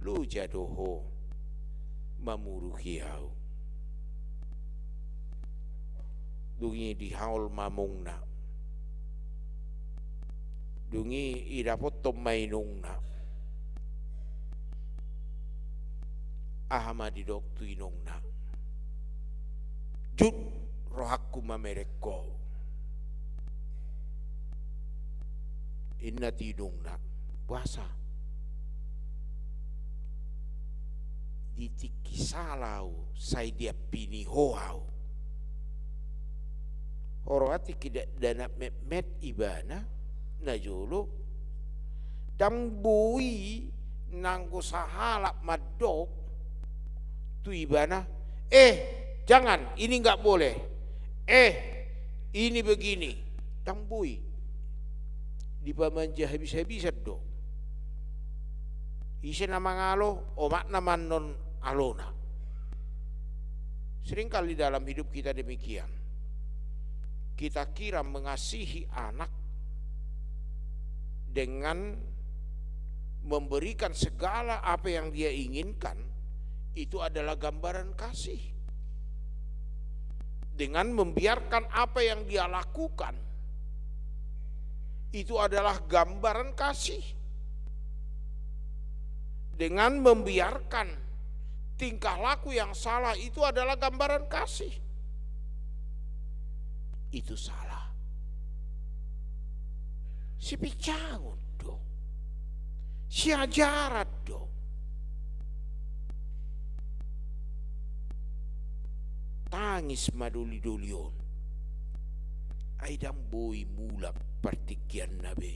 Loja do ho mamuruhi ahu. Dung i dihaol ma amongna. Dung i idapothon ma inongna. Aha ma didok tu inongna? Jut, rohangku mamereng ho. Inna tu inongna, boasa? Di tingki sala ahu, sai diampini ho ahu. Ro tingki dakdanak metmet ibana, najolo, ndang boi nanggo sahalak mandok tu ibana, "Eh, jangan, ini nggak boleh. Eh, ini begini." Ndang boi. Dipamanja habis-habisan do. Ise na mangalo, omakna ma annon alona. Seringkali dalam hidup kita demikian. Kita kira mengasihi anak dengan memberikan segala apa yang dia inginkan, itu adalah gambaran kasih. Dengan membiarkan apa yang dia lakukan, itu adalah gambaran kasih. Dengan membiarkan tingkah laku yang salah, itu adalah gambaran kasih. Itu salah. Sipincangon do. Siajaran do. Tangis ma doli-doli on. Ai ndang boi mulak partingkianna be.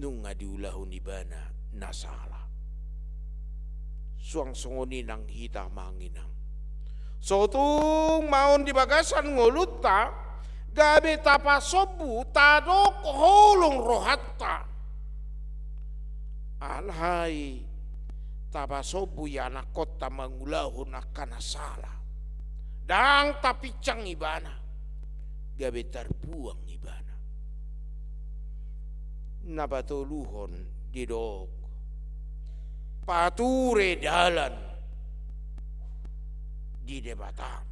Nunga diulahon ibana na sala. Suang songon i nang hita, amang inang. So tung ma on di bagasan ngolunta, gabe tapasombu, tadok holong rohanta. Alai tapasombu ianakkonta mangulahon angka na sala. Ndang tapinsang ibana, gabe tarbuang ibana. Na patoluhon didok, pature dalan di Debata.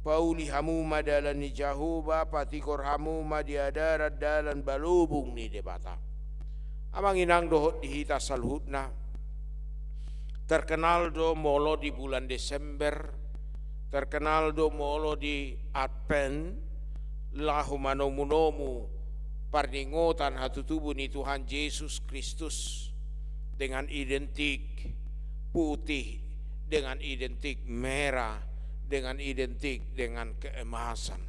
Pauli hamu ma dalan ni Jahowa, patigor hamu ma di adaran dalan balobung ni Debata. Amang inang dohot di hita saluhutna, terkenal do molo di bulan Desember, terkenal do molo di Advent, laho manomu-nomu parningotan hatutubu ni Tuhan Jesus Kristus. dengan identik putih, dengan identik merah, dengan identik dengan keemasan.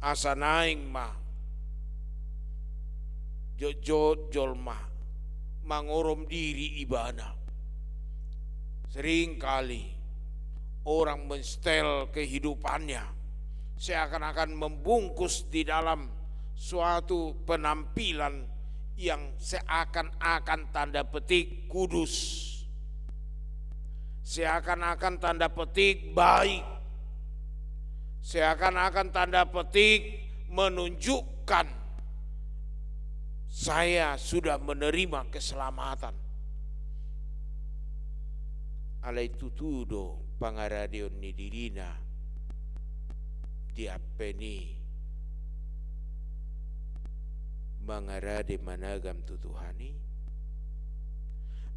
Asa naeng ma jotjot jolma mangorom diri ibana. Seringkali orang menstel kehidupannya seakan-akan membungkus di dalam suatu penampilan yang seakan-akan tanda petik kudus, seakan-akan tanda petik baik, seakan-akan tanda petik menunjukkan saya sudah menerima keselamatan. Alai tutu do pangaradeon ni dirina di Advent i mangarade managam tu Tuhan i?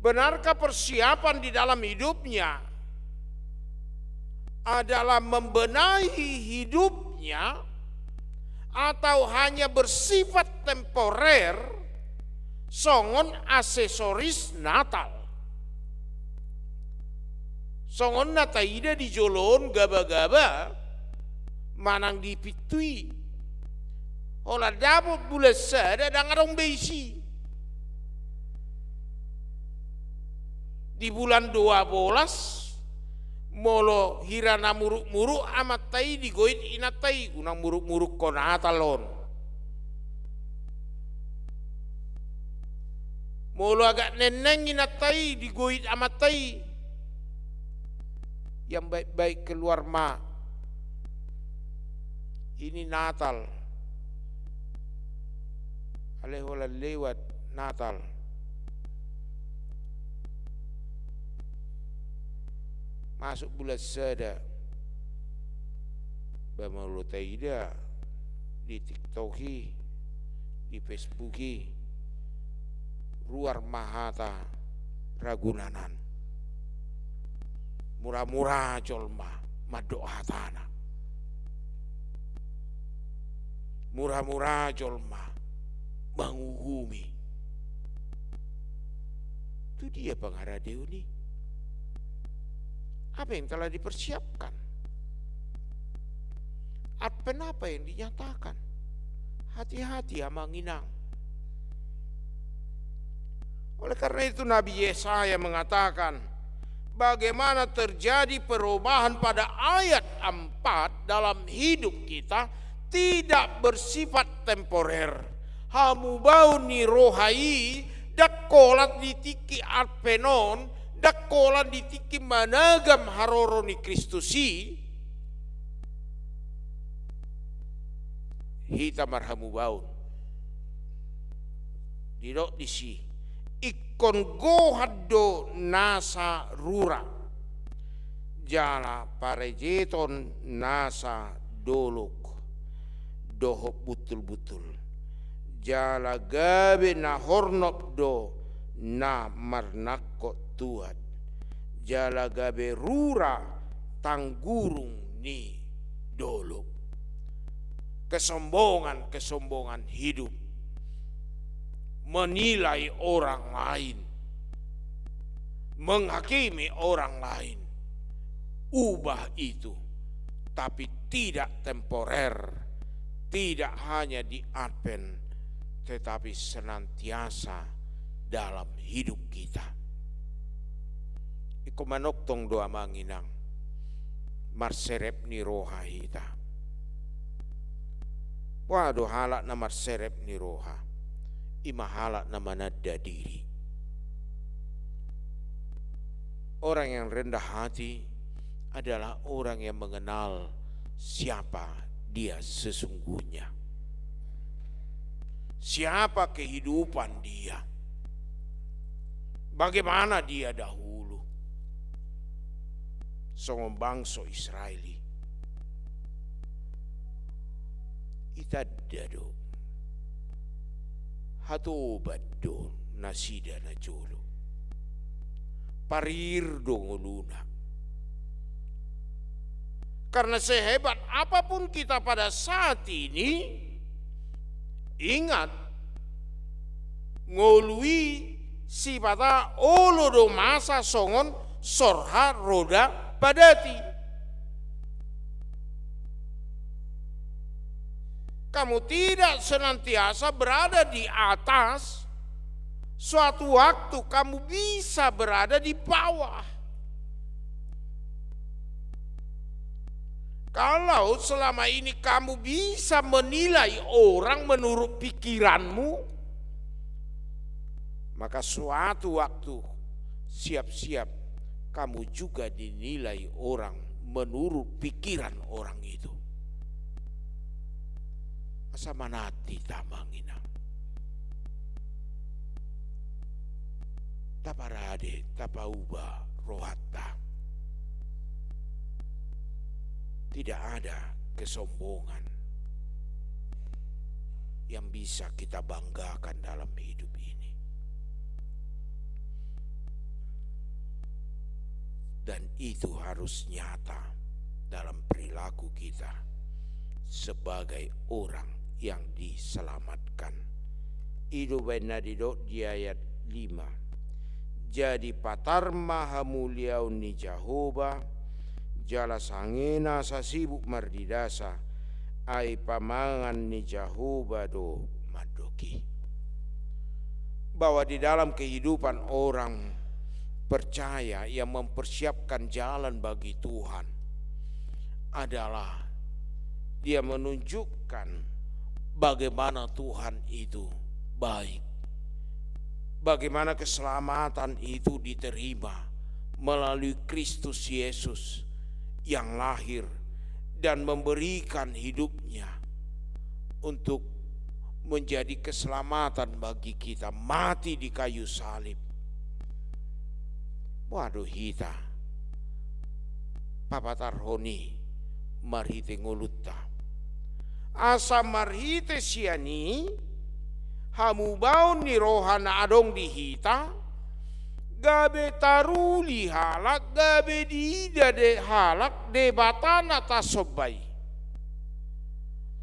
Benarkah persiapan di dalam hidupnya adalah membenahi hidupnya, atau hanya bersifat temporer, songon aksesoris Natal? Songon na taida di jolo on gabagaba manang di pintu i. Holan dapot bulan sada ndang adong be isi. Di bulan dua bolas, molo hira na muruk-muruk amanta i, digoit inanta i, unang muruk-muruk ho Natal on. Molo agak nenneng inanta i, digoit amanta i, yang baik-baik keluar ma. Ini Natal. Alai holan lewat Natal. Masuk bulan sada. Ba molo taida di TikTok i, di Facebook i, ruar ma hata Ragunanan. Mura-mura jolma mandok hatana. Mura-mura jolma manguhumi. Tu dia pangaradeon i? Apa yang telah dipersiapkan? Advent apa yang dinyatakan? Hati-hati, amang inang. Oleh karena itu, Nabi Yesaya mengatakan, bagaimana terjadi perubahan pada ayat empat dalam hidup kita tidak bersifat temporer. Hamubaon ni roha i ndang holan di tingki Advent on, ndang holan di tingki managam haroro ni Kristus i, hita marhamubaon. Didok disi, ingkon gohan do nasa rura, jala parejeton nasa dolok dohot buntul-buntul, jala gabe na hornop do na marnangkok tuat, jala gabe rura tanggurung ni dolok. Kesombongan-kesombongan hidup, menilai orang lain, menghakimi orang lain, ubah itu, tapi tidak temporer, tidak hanya di Advent, tetapi senantiasa dalam hidup kita. Ingkon manongtong do, amang inang, marserep ni roha hita. Boha do halak na marserep ni roha? I ma halak na mananda diri. Orang yang rendah hati adalah orang yang mengenal siapa dia sesungguhnya. Siapa kehidupan dia? Bagaimana dia dahulu? Songon bangso Israel i. Itanda do, hatoban do nasida na jolo. Parir do ngoluna. Karena sehebat apapun kita pada saat ini, ingat, ngolu i Sipata olo do masa songon sorha roda padati. Kamu tidak senantiasa berada di atas, suatu waktu kamu bisa berada di bawah. Kalau selama ini kamu bisa menilai orang menurut pikiranmu, maka suatu waktu siap-siap kamu juga dinilai orang menurut pikiran orang itu. Asa manat hita, amang inang. Taparade, tapauba rohanta. Tidak ada kesombongan yang bisa kita banggakan dalam hidup ini. Dan itu harus nyata dalam perilaku kita sebagai orang yang diselamatkan. I do baen na didok di ayat lima. Jadi patar ma hamuliaon ni Jahowa, jala sangena sasibuk mardidasa, ai pamangan ni Jahowa do mandok i. Bahwa di dalam kehidupan orang percaya yang mempersiapkan jalan bagi Tuhan adalah dia menunjukkan bagaimana Tuhan itu baik, bagaimana keselamatan itu diterima melalui Kristus Yesus yang lahir dan memberikan hidupnya untuk menjadi keselamatan bagi kita, mati di kayu salib. Boha do hita papatarhon i marhite ngolunta? Asa marhite sian i, hamubaon ni roha na adong di hita, gabe taruli halak, gabe diida de halak Debata na tasomba i.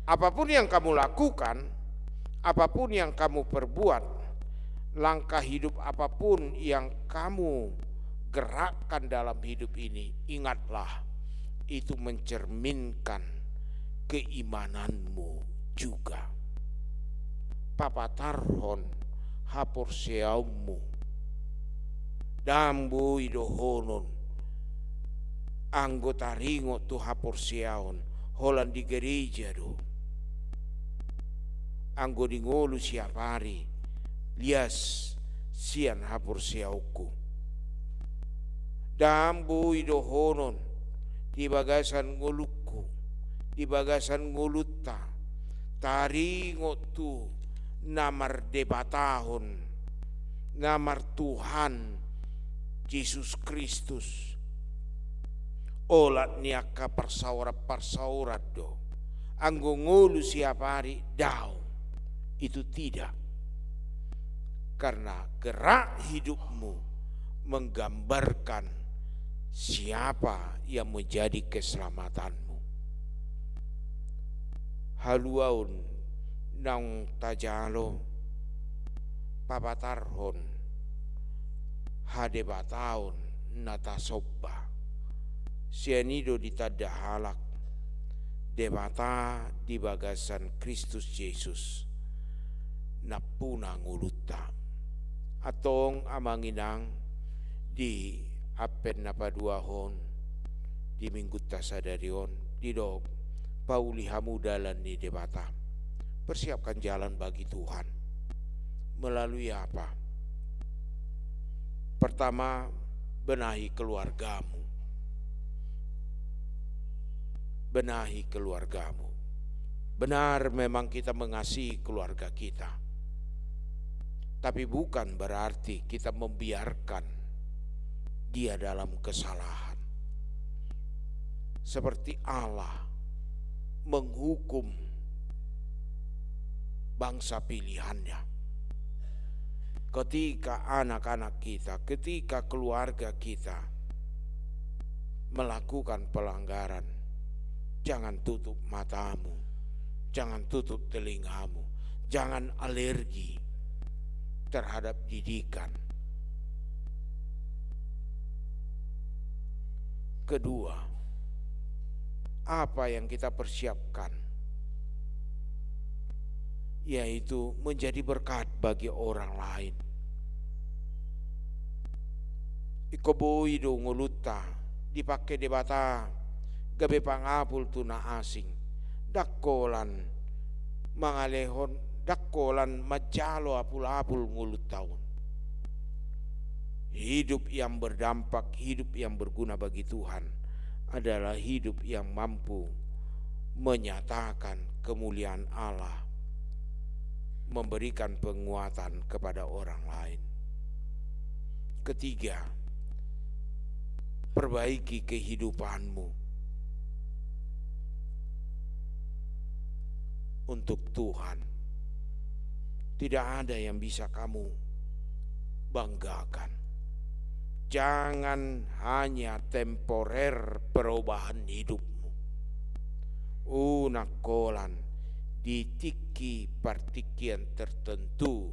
Apapun yang kamu lakukan, apapun yang kamu perbuat, langkah hidup apapun yang kamu gerakkan dalam hidup ini, ingatlah, itu mencerminkan keimananmu juga. Papatarhon haporseaonmu. Ndang boi dohonon anggo taringot tu haporseaon, holan di gereja do. Anggo di ngolu siap ari, lias sian haporseaonku. Ndang boi dohonon di bagasan ngolungku, di bagasan ngolunta, taringot tu na mardebatahon, na martuhan Jesus Kristus. Olat ni angka parsaoran-parsaoran do. Anggo ngolu siap ari, daong. Itu tidak. Karena gerak hidupmu menggambarkan siapa yang menjadi keselamatanmu. Haluaon naung tajalo, papatarhon hadebataon na tasomba. Sian i do ditanda halak Debata di bagasan Kristus Jesus nampuna ngolunta. Antong, amang inang, di Advent na paduahon, di minggunta sadari on, didok, pauli hamu dalan ni Debata. Persiapkan jalan bagi Tuhan. Melalui apa? Pertama, benahi keluargamu. Benahi keluargamu. Benar, memang kita mengasihi keluarga kita. Tapi bukan berarti kita membiarkan dia dalam kesalahan. Seperti Allah menghukum bangsa pilihan-Nya. Ketika anak-anak kita, ketika keluarga kita melakukan pelanggaran, jangan tutup matamu, jangan tutup telingamu, jangan alergi terhadap didikan. Kedua, apa yang kita persiapkan, yaitu menjadi berkat bagi orang lain. Ingkon boi do ngolunta dipangke Debata gabe pangapul tu na asing, ndang holan mangalehon, ndang holan manjalo apul-apul ngolunta on. Hidup yang berdampak, hidup yang berguna bagi Tuhan adalah hidup yang mampu menyatakan kemuliaan Allah, memberikan penguatan kepada orang lain. Ketiga, perbaiki kehidupanmu untuk Tuhan. Tidak ada yang bisa kamu banggakan. Jangan hanya temporer perubahan hidupmu. Unang holan di tingki partingkian tertentu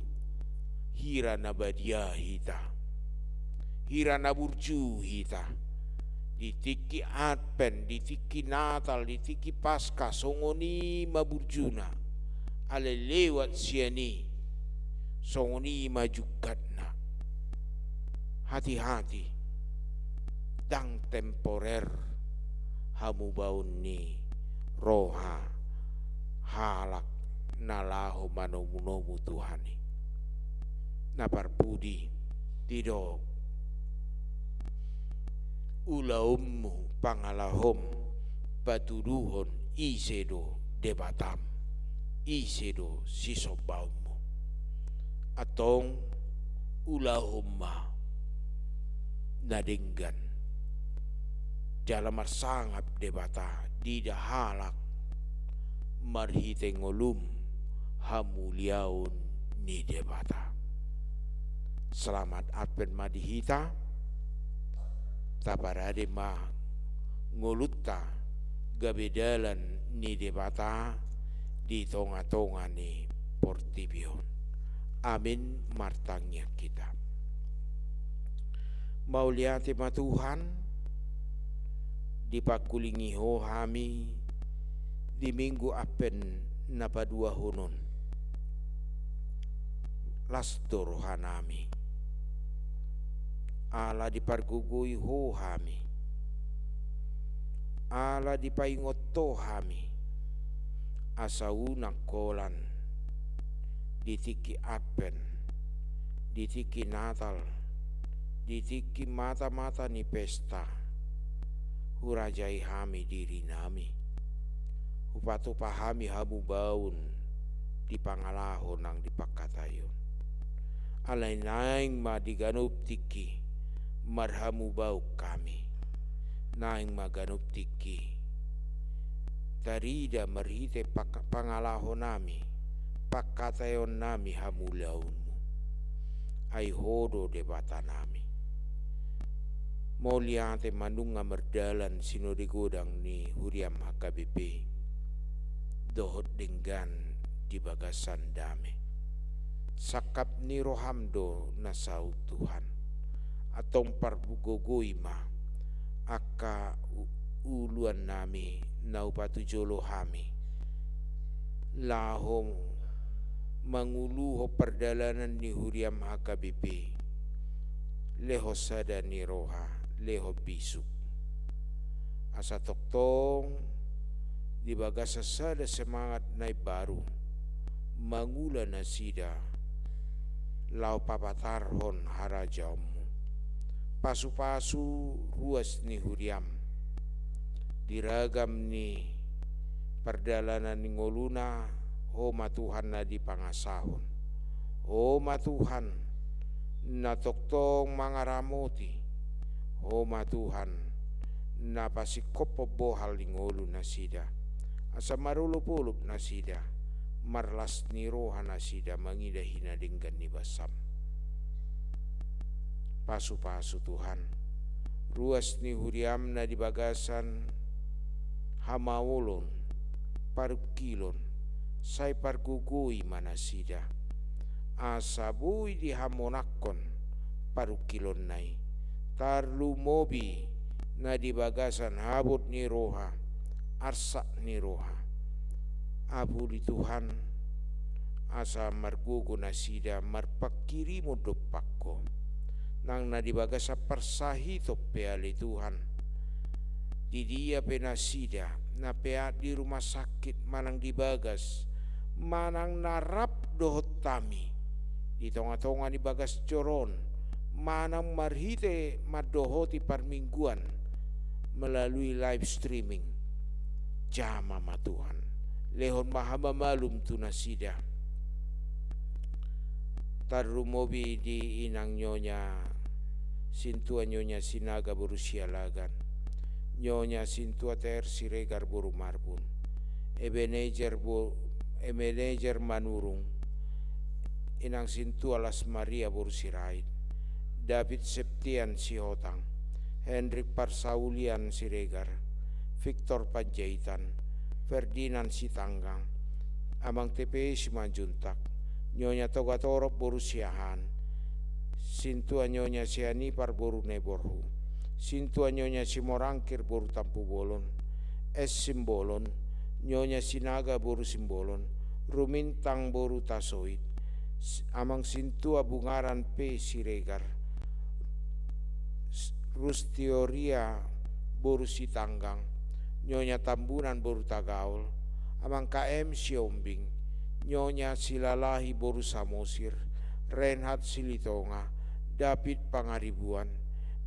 hira na badia hita, hira na burju hita. Di tingki Advent, di tingki Natal, di tingki Paskah, songon i ma burjuna. Alai lewat sian i, songon i ma jungkatna. Hati-hati, ndang temporer hamubaon ni roha halak na laho manomu-nomu Tuhan i. Na parpudi, didok, ulaonmu, pangalahom, patuduhon ise do Debatam, ise do sisombaonmu. Antong ulahon ma na denggan. Jala marsangap Debata diida halak marhite ngolum hamuliaon ni Debata. Selamat Advent ma di hita. Taparade ma ngolunta gabe dalan ni Debata di tonga-tonga ni portibi on. Amin. Martangiang hita. Mauliate ma Tuhan, dipangkulingi Ho hami di Minggu Advent na paduahon on. Las do rohanami, ala dipargogoi Ho hami, ala dipaingot Ho hami, asa unang holan di tingki Advent, di tingki Natal, di tingki mata-mata ni pesta, hurajai hami dirinami, hupatupa hami hamubaon di pangalaho nang di pangkataion. Alai naeng ma di ganup tingki marhamubaon hami. Naeng ma ganup tingki tarida marhite pangka-, pangalahonami, pangkataionnami hamuliaonmu. Ai Ho do Debatanami. Mauliate ma nunga mardalan sinode godang ni huriam H K B P dohot denggan di bagasan dame. Sangkap ni roham do na saut Tuhan. Antong pargogoi ma angka u-, uluannami na hupatujolo hami laho manguluhon pardalanan ni huriam H K B P, lehon sada ni roha, lehon bisuk. Asa tongtong di bagasan sada semangat na imbaru mangula nasida laho papatarhon harajaonmu. Pasu-pasu ruas ni huriam di ragam ni pardalanan ni ngoluna. Ho ma Tuhan na dipangasahon, Ho ma Tuhan na tongtong mangaramoti, Ho ma Tuhan na pasingkophon bohal ni ngolu nasida, asa marolop-olop nasida, marlas ni roha nasida mangida hinadenggan ni basam. Pasu-pasu Tuhan ruas ni huriam na di bagasan hamaolon, parungkilon, sai pargogoi ma nasida, asa boi dihamonangkon parungkilonna i, tarlumobi na di bagasan habot ni roha, arsak ni roha. Apuli Tuhan, asa margogo nasida marpangkirimon dompak Ho. Nang na di bagasan parsahiton pe ale Tuhan, di dia pe nasida, na peak di rumah sakit manang di bagas, manang na rap dohot hami di tonga-tonga ni bagas joro on, manang marhite mandohoti parmingguan melalui live streaming. Jama ma Tuhan, lehon ma hamamalum tu nasida. Tarlumobi di inang Nyonya Sintua Nyonya Sinaga boru Sialagan, Nyonya Sintua T R Siregar boru Marbun, Ebenezer bo-, Ebenezer Manurung, inang Sintua Las Maria boru Sirait, David Septian Sihotang, Henrik Parsaulian Siregar, Victor Panjaitan, Ferdinand Sitanggang, Amang T P Simanjuntak, Nyonya Togatorop boru Siahaan, Sintua Nyonya Sianipar boru Neborhu, Sintua Nyonya Simorangkir boru Tampubolon, S Simbolon, Nyonya Sinaga boru Simbolon, Rumintang boru Tasoit, S-, Amang Sintua Bungaran P Siregar, S-, Rustioria boru Sitanggang, Nyonya Tambunan boru Tagaol, Amang K M Siombing, Nyonya Silalahi boru Samosir, Reinhard Silitonga, David Pangaribuan,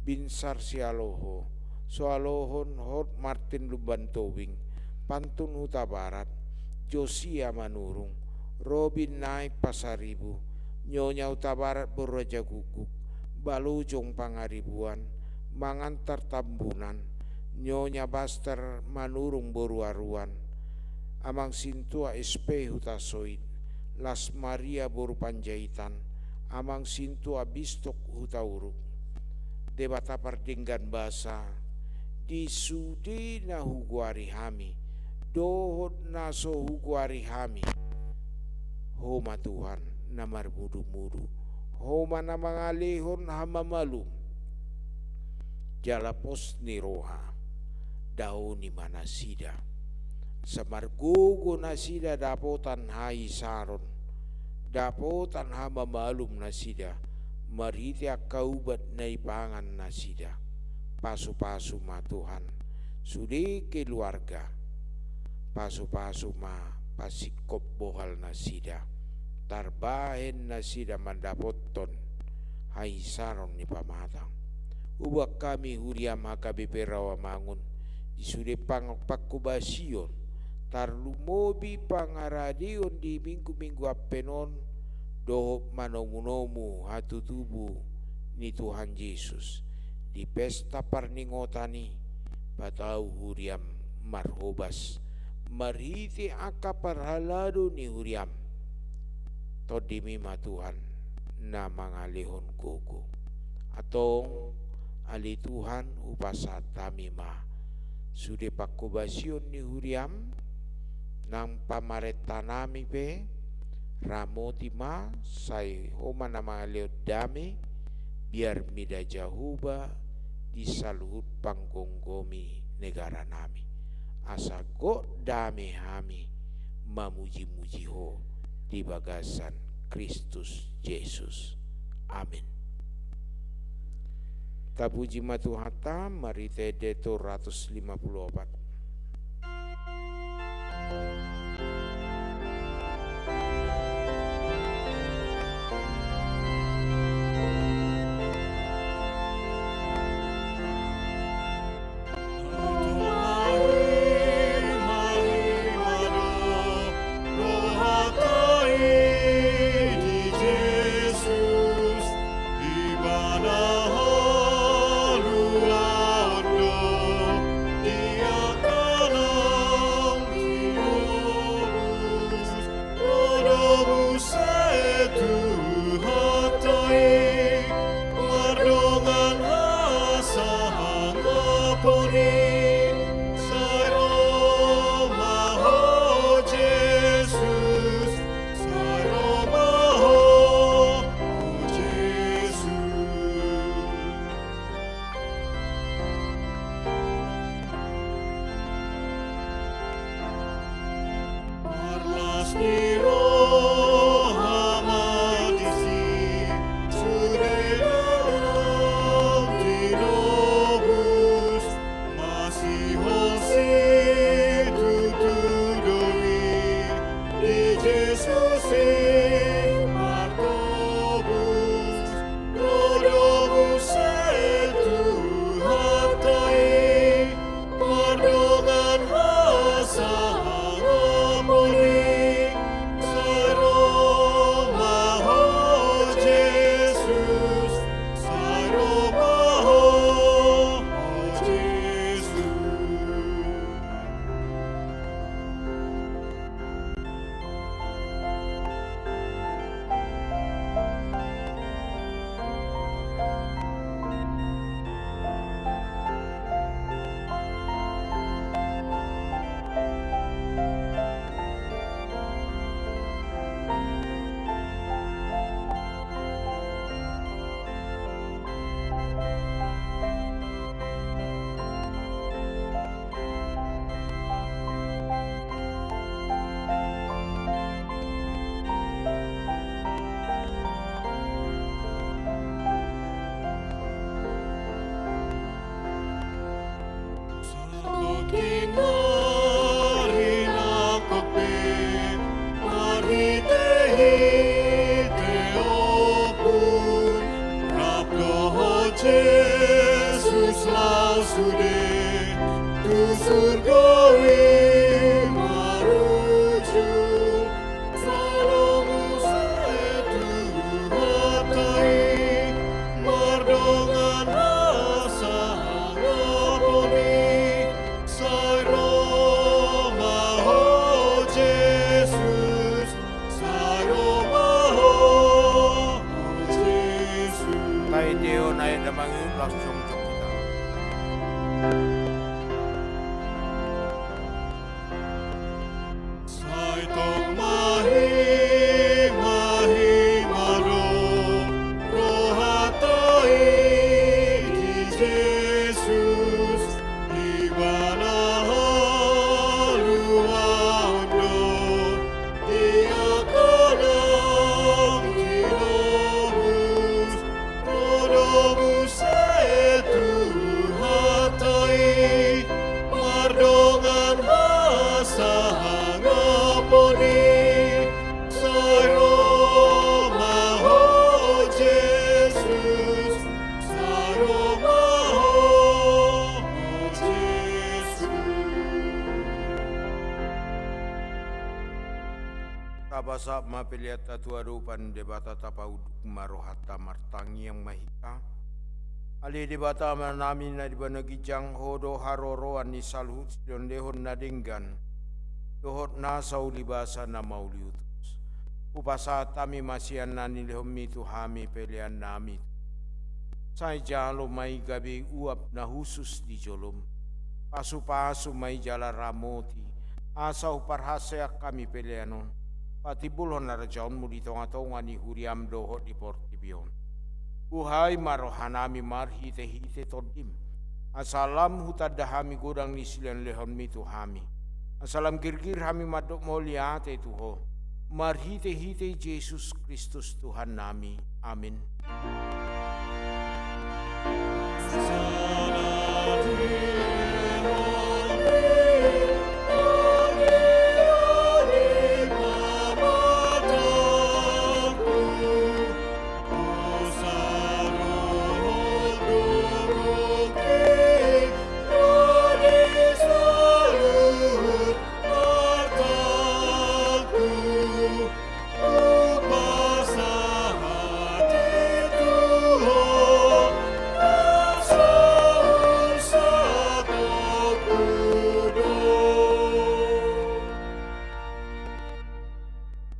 Binsar Sialoho, Soalohon Hot Martin Lumban Tobing, Pantun Hutabarat, Josia Manurung, Robin Naik Pasaribu, Nyonya Hutabarat boru Raja Guguk, Balujung Pangaribuan, Mangantar Tambunan, Nyonya Baster Manurung boru Aruan, Amang Sintua S P Hutasoit, Las Maria boru Panjaitan, Amang Sintua Bistok Hutauruk. Debata pardenggan basa, di sude na hugoari hami dohot na so hugoari hami, Ho ma Tuhan na marmudu-mudu, Ho ma na mangalehon hamamalum. Jala pos ni roha, daoni ma nasida, asa margogo nasida dapotan haisaron, dapotan hamamalum nasida, marhite angka ubat na ipangan nasida. Pasu-pasu ma Tuhan sude keluarga, pasu-pasu ma pasingkop bohal nasida, tarbahen nasida mandapothon haisaron ni pamatang. Huboan hami huriam H K B P Rawamangun, di sude pang-, panghobasion, tarlumobi pangaradeon di minggu-minggu Advent on, dohot manomu-nomu hatutubu ni Tuhan Jesus. Di pesta parningotan i, patau huriam marhobas, marhite angka parhalado ni huriam. Tondimi ma Tuhan na mangalehon gogo. Antong, ale Tuhan, hupasahat hami ma sude panghobasion ni huriam, nang pamarentanami pe, ramoti ma, sai Ho ma na mangalehon dame, biar mida Jahowa di saluhut panggomgomi negaranami. Asa gok dame hami mamuji-muji Ho di bagasan Kristus Jesus. Amin. Tapuji ma Tuhanta, marhite ende tolu ratus lima puluh opat. Jesus laos sude tu surgo i marujung, salpu muse tu hata i mardongan hasangapon i, sai ro ma ho Jesus, sai ro ma ho, ho Jesus. Taendehon aek damang i, laos jongjong hita. Sai tong ma himahima do rohanta i di Jesus, Ibana haluaon do di angka na tinobus, ro do muse tu hata i mardongan hasangapon i, sai ro ma ho Jesus, sai ro ma ho, ho Jesus. Tapasahat ma peleanta tu adopan Debata, tapaunduk ma rohanta, martangiang ma hita. Ale Debata Amanami na di banua ginjang, Ho do haroroan ni saluhut silehonlehon na denggan dohot nasa ulibasa na mauliutus. Hupasahat hami ma sian na nilehonMi tu hami peleannami. Sai jalo ma i gabe uap na hushus di joloM. Pasupasu ma i jala ramoti, asa huparhaseang hami pelean on patimbulhon harajaonMu di tongatonga ni huriaM dohot di portibi on. Buhai ma rohanami marhitehite TondiM, asa lam hutanda hami godang ni silehonlehonMi tu hami, asa lam girgir hami mandok mauliate tu Ho, marhitehite Jesus Kristus Tuhannami. Amin.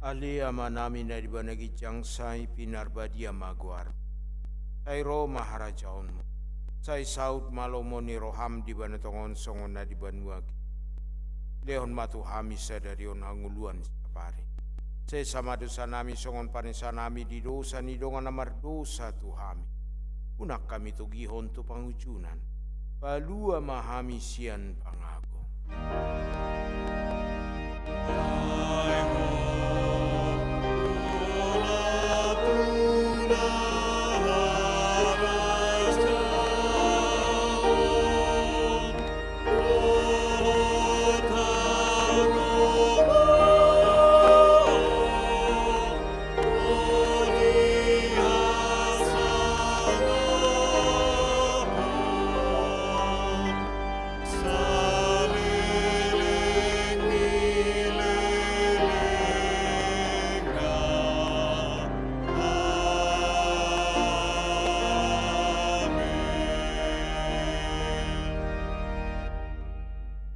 Ale Amanami na di banua ginjang, sai pinarbadia ma goarMu. Sai ro ma harajaonMu. Sai saut ma lomo ni rohaM di banua tonga on songon na di banua ginjang. Lehon ma tu hami sadari on hangoluan siapari. Sesa ma dosanami songon panesanami di dosa ni dongan na mardosa tu hami. Unang hami togihon tu pangunjunan. Palua ma hami sian pangago.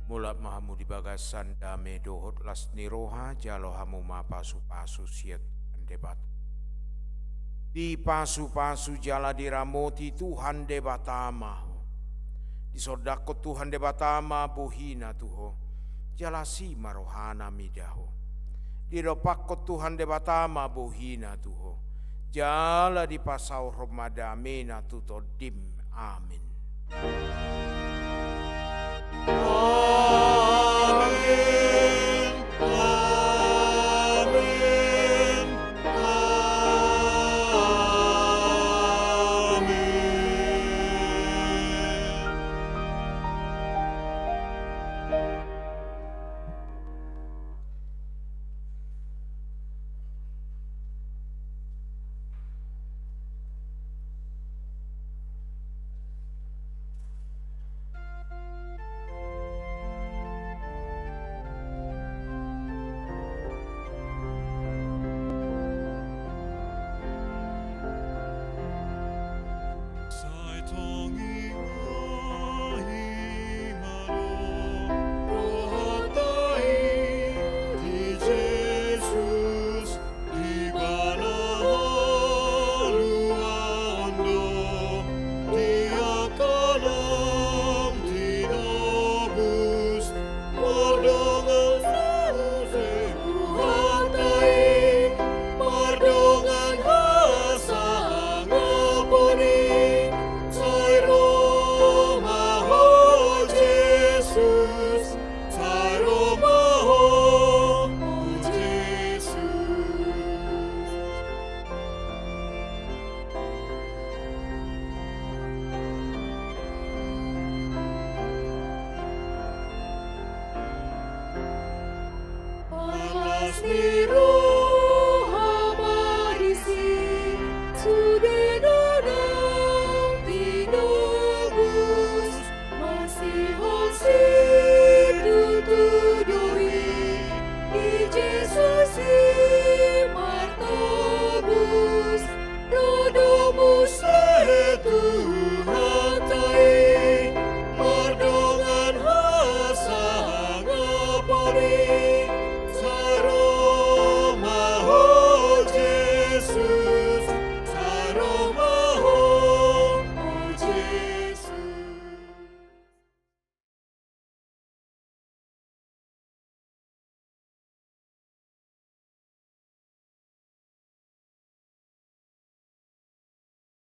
Mulak ma hamu di bagasan dame dohot las ni roha, jalo hamu ma pasupasu sian Tuhan Debata. Dipasupasu jala diramoti Tuhan Debata ma ho. Disondangkon Tuhan Debata ma bohiNa tu ho, jala asi ma rohaNa mida ho. Didompakkon Tuhan Debata ma bohiNa tu ho, jala dipasaorhon ma dameNa tu tondim. Amin. Amin. Amin. Amin.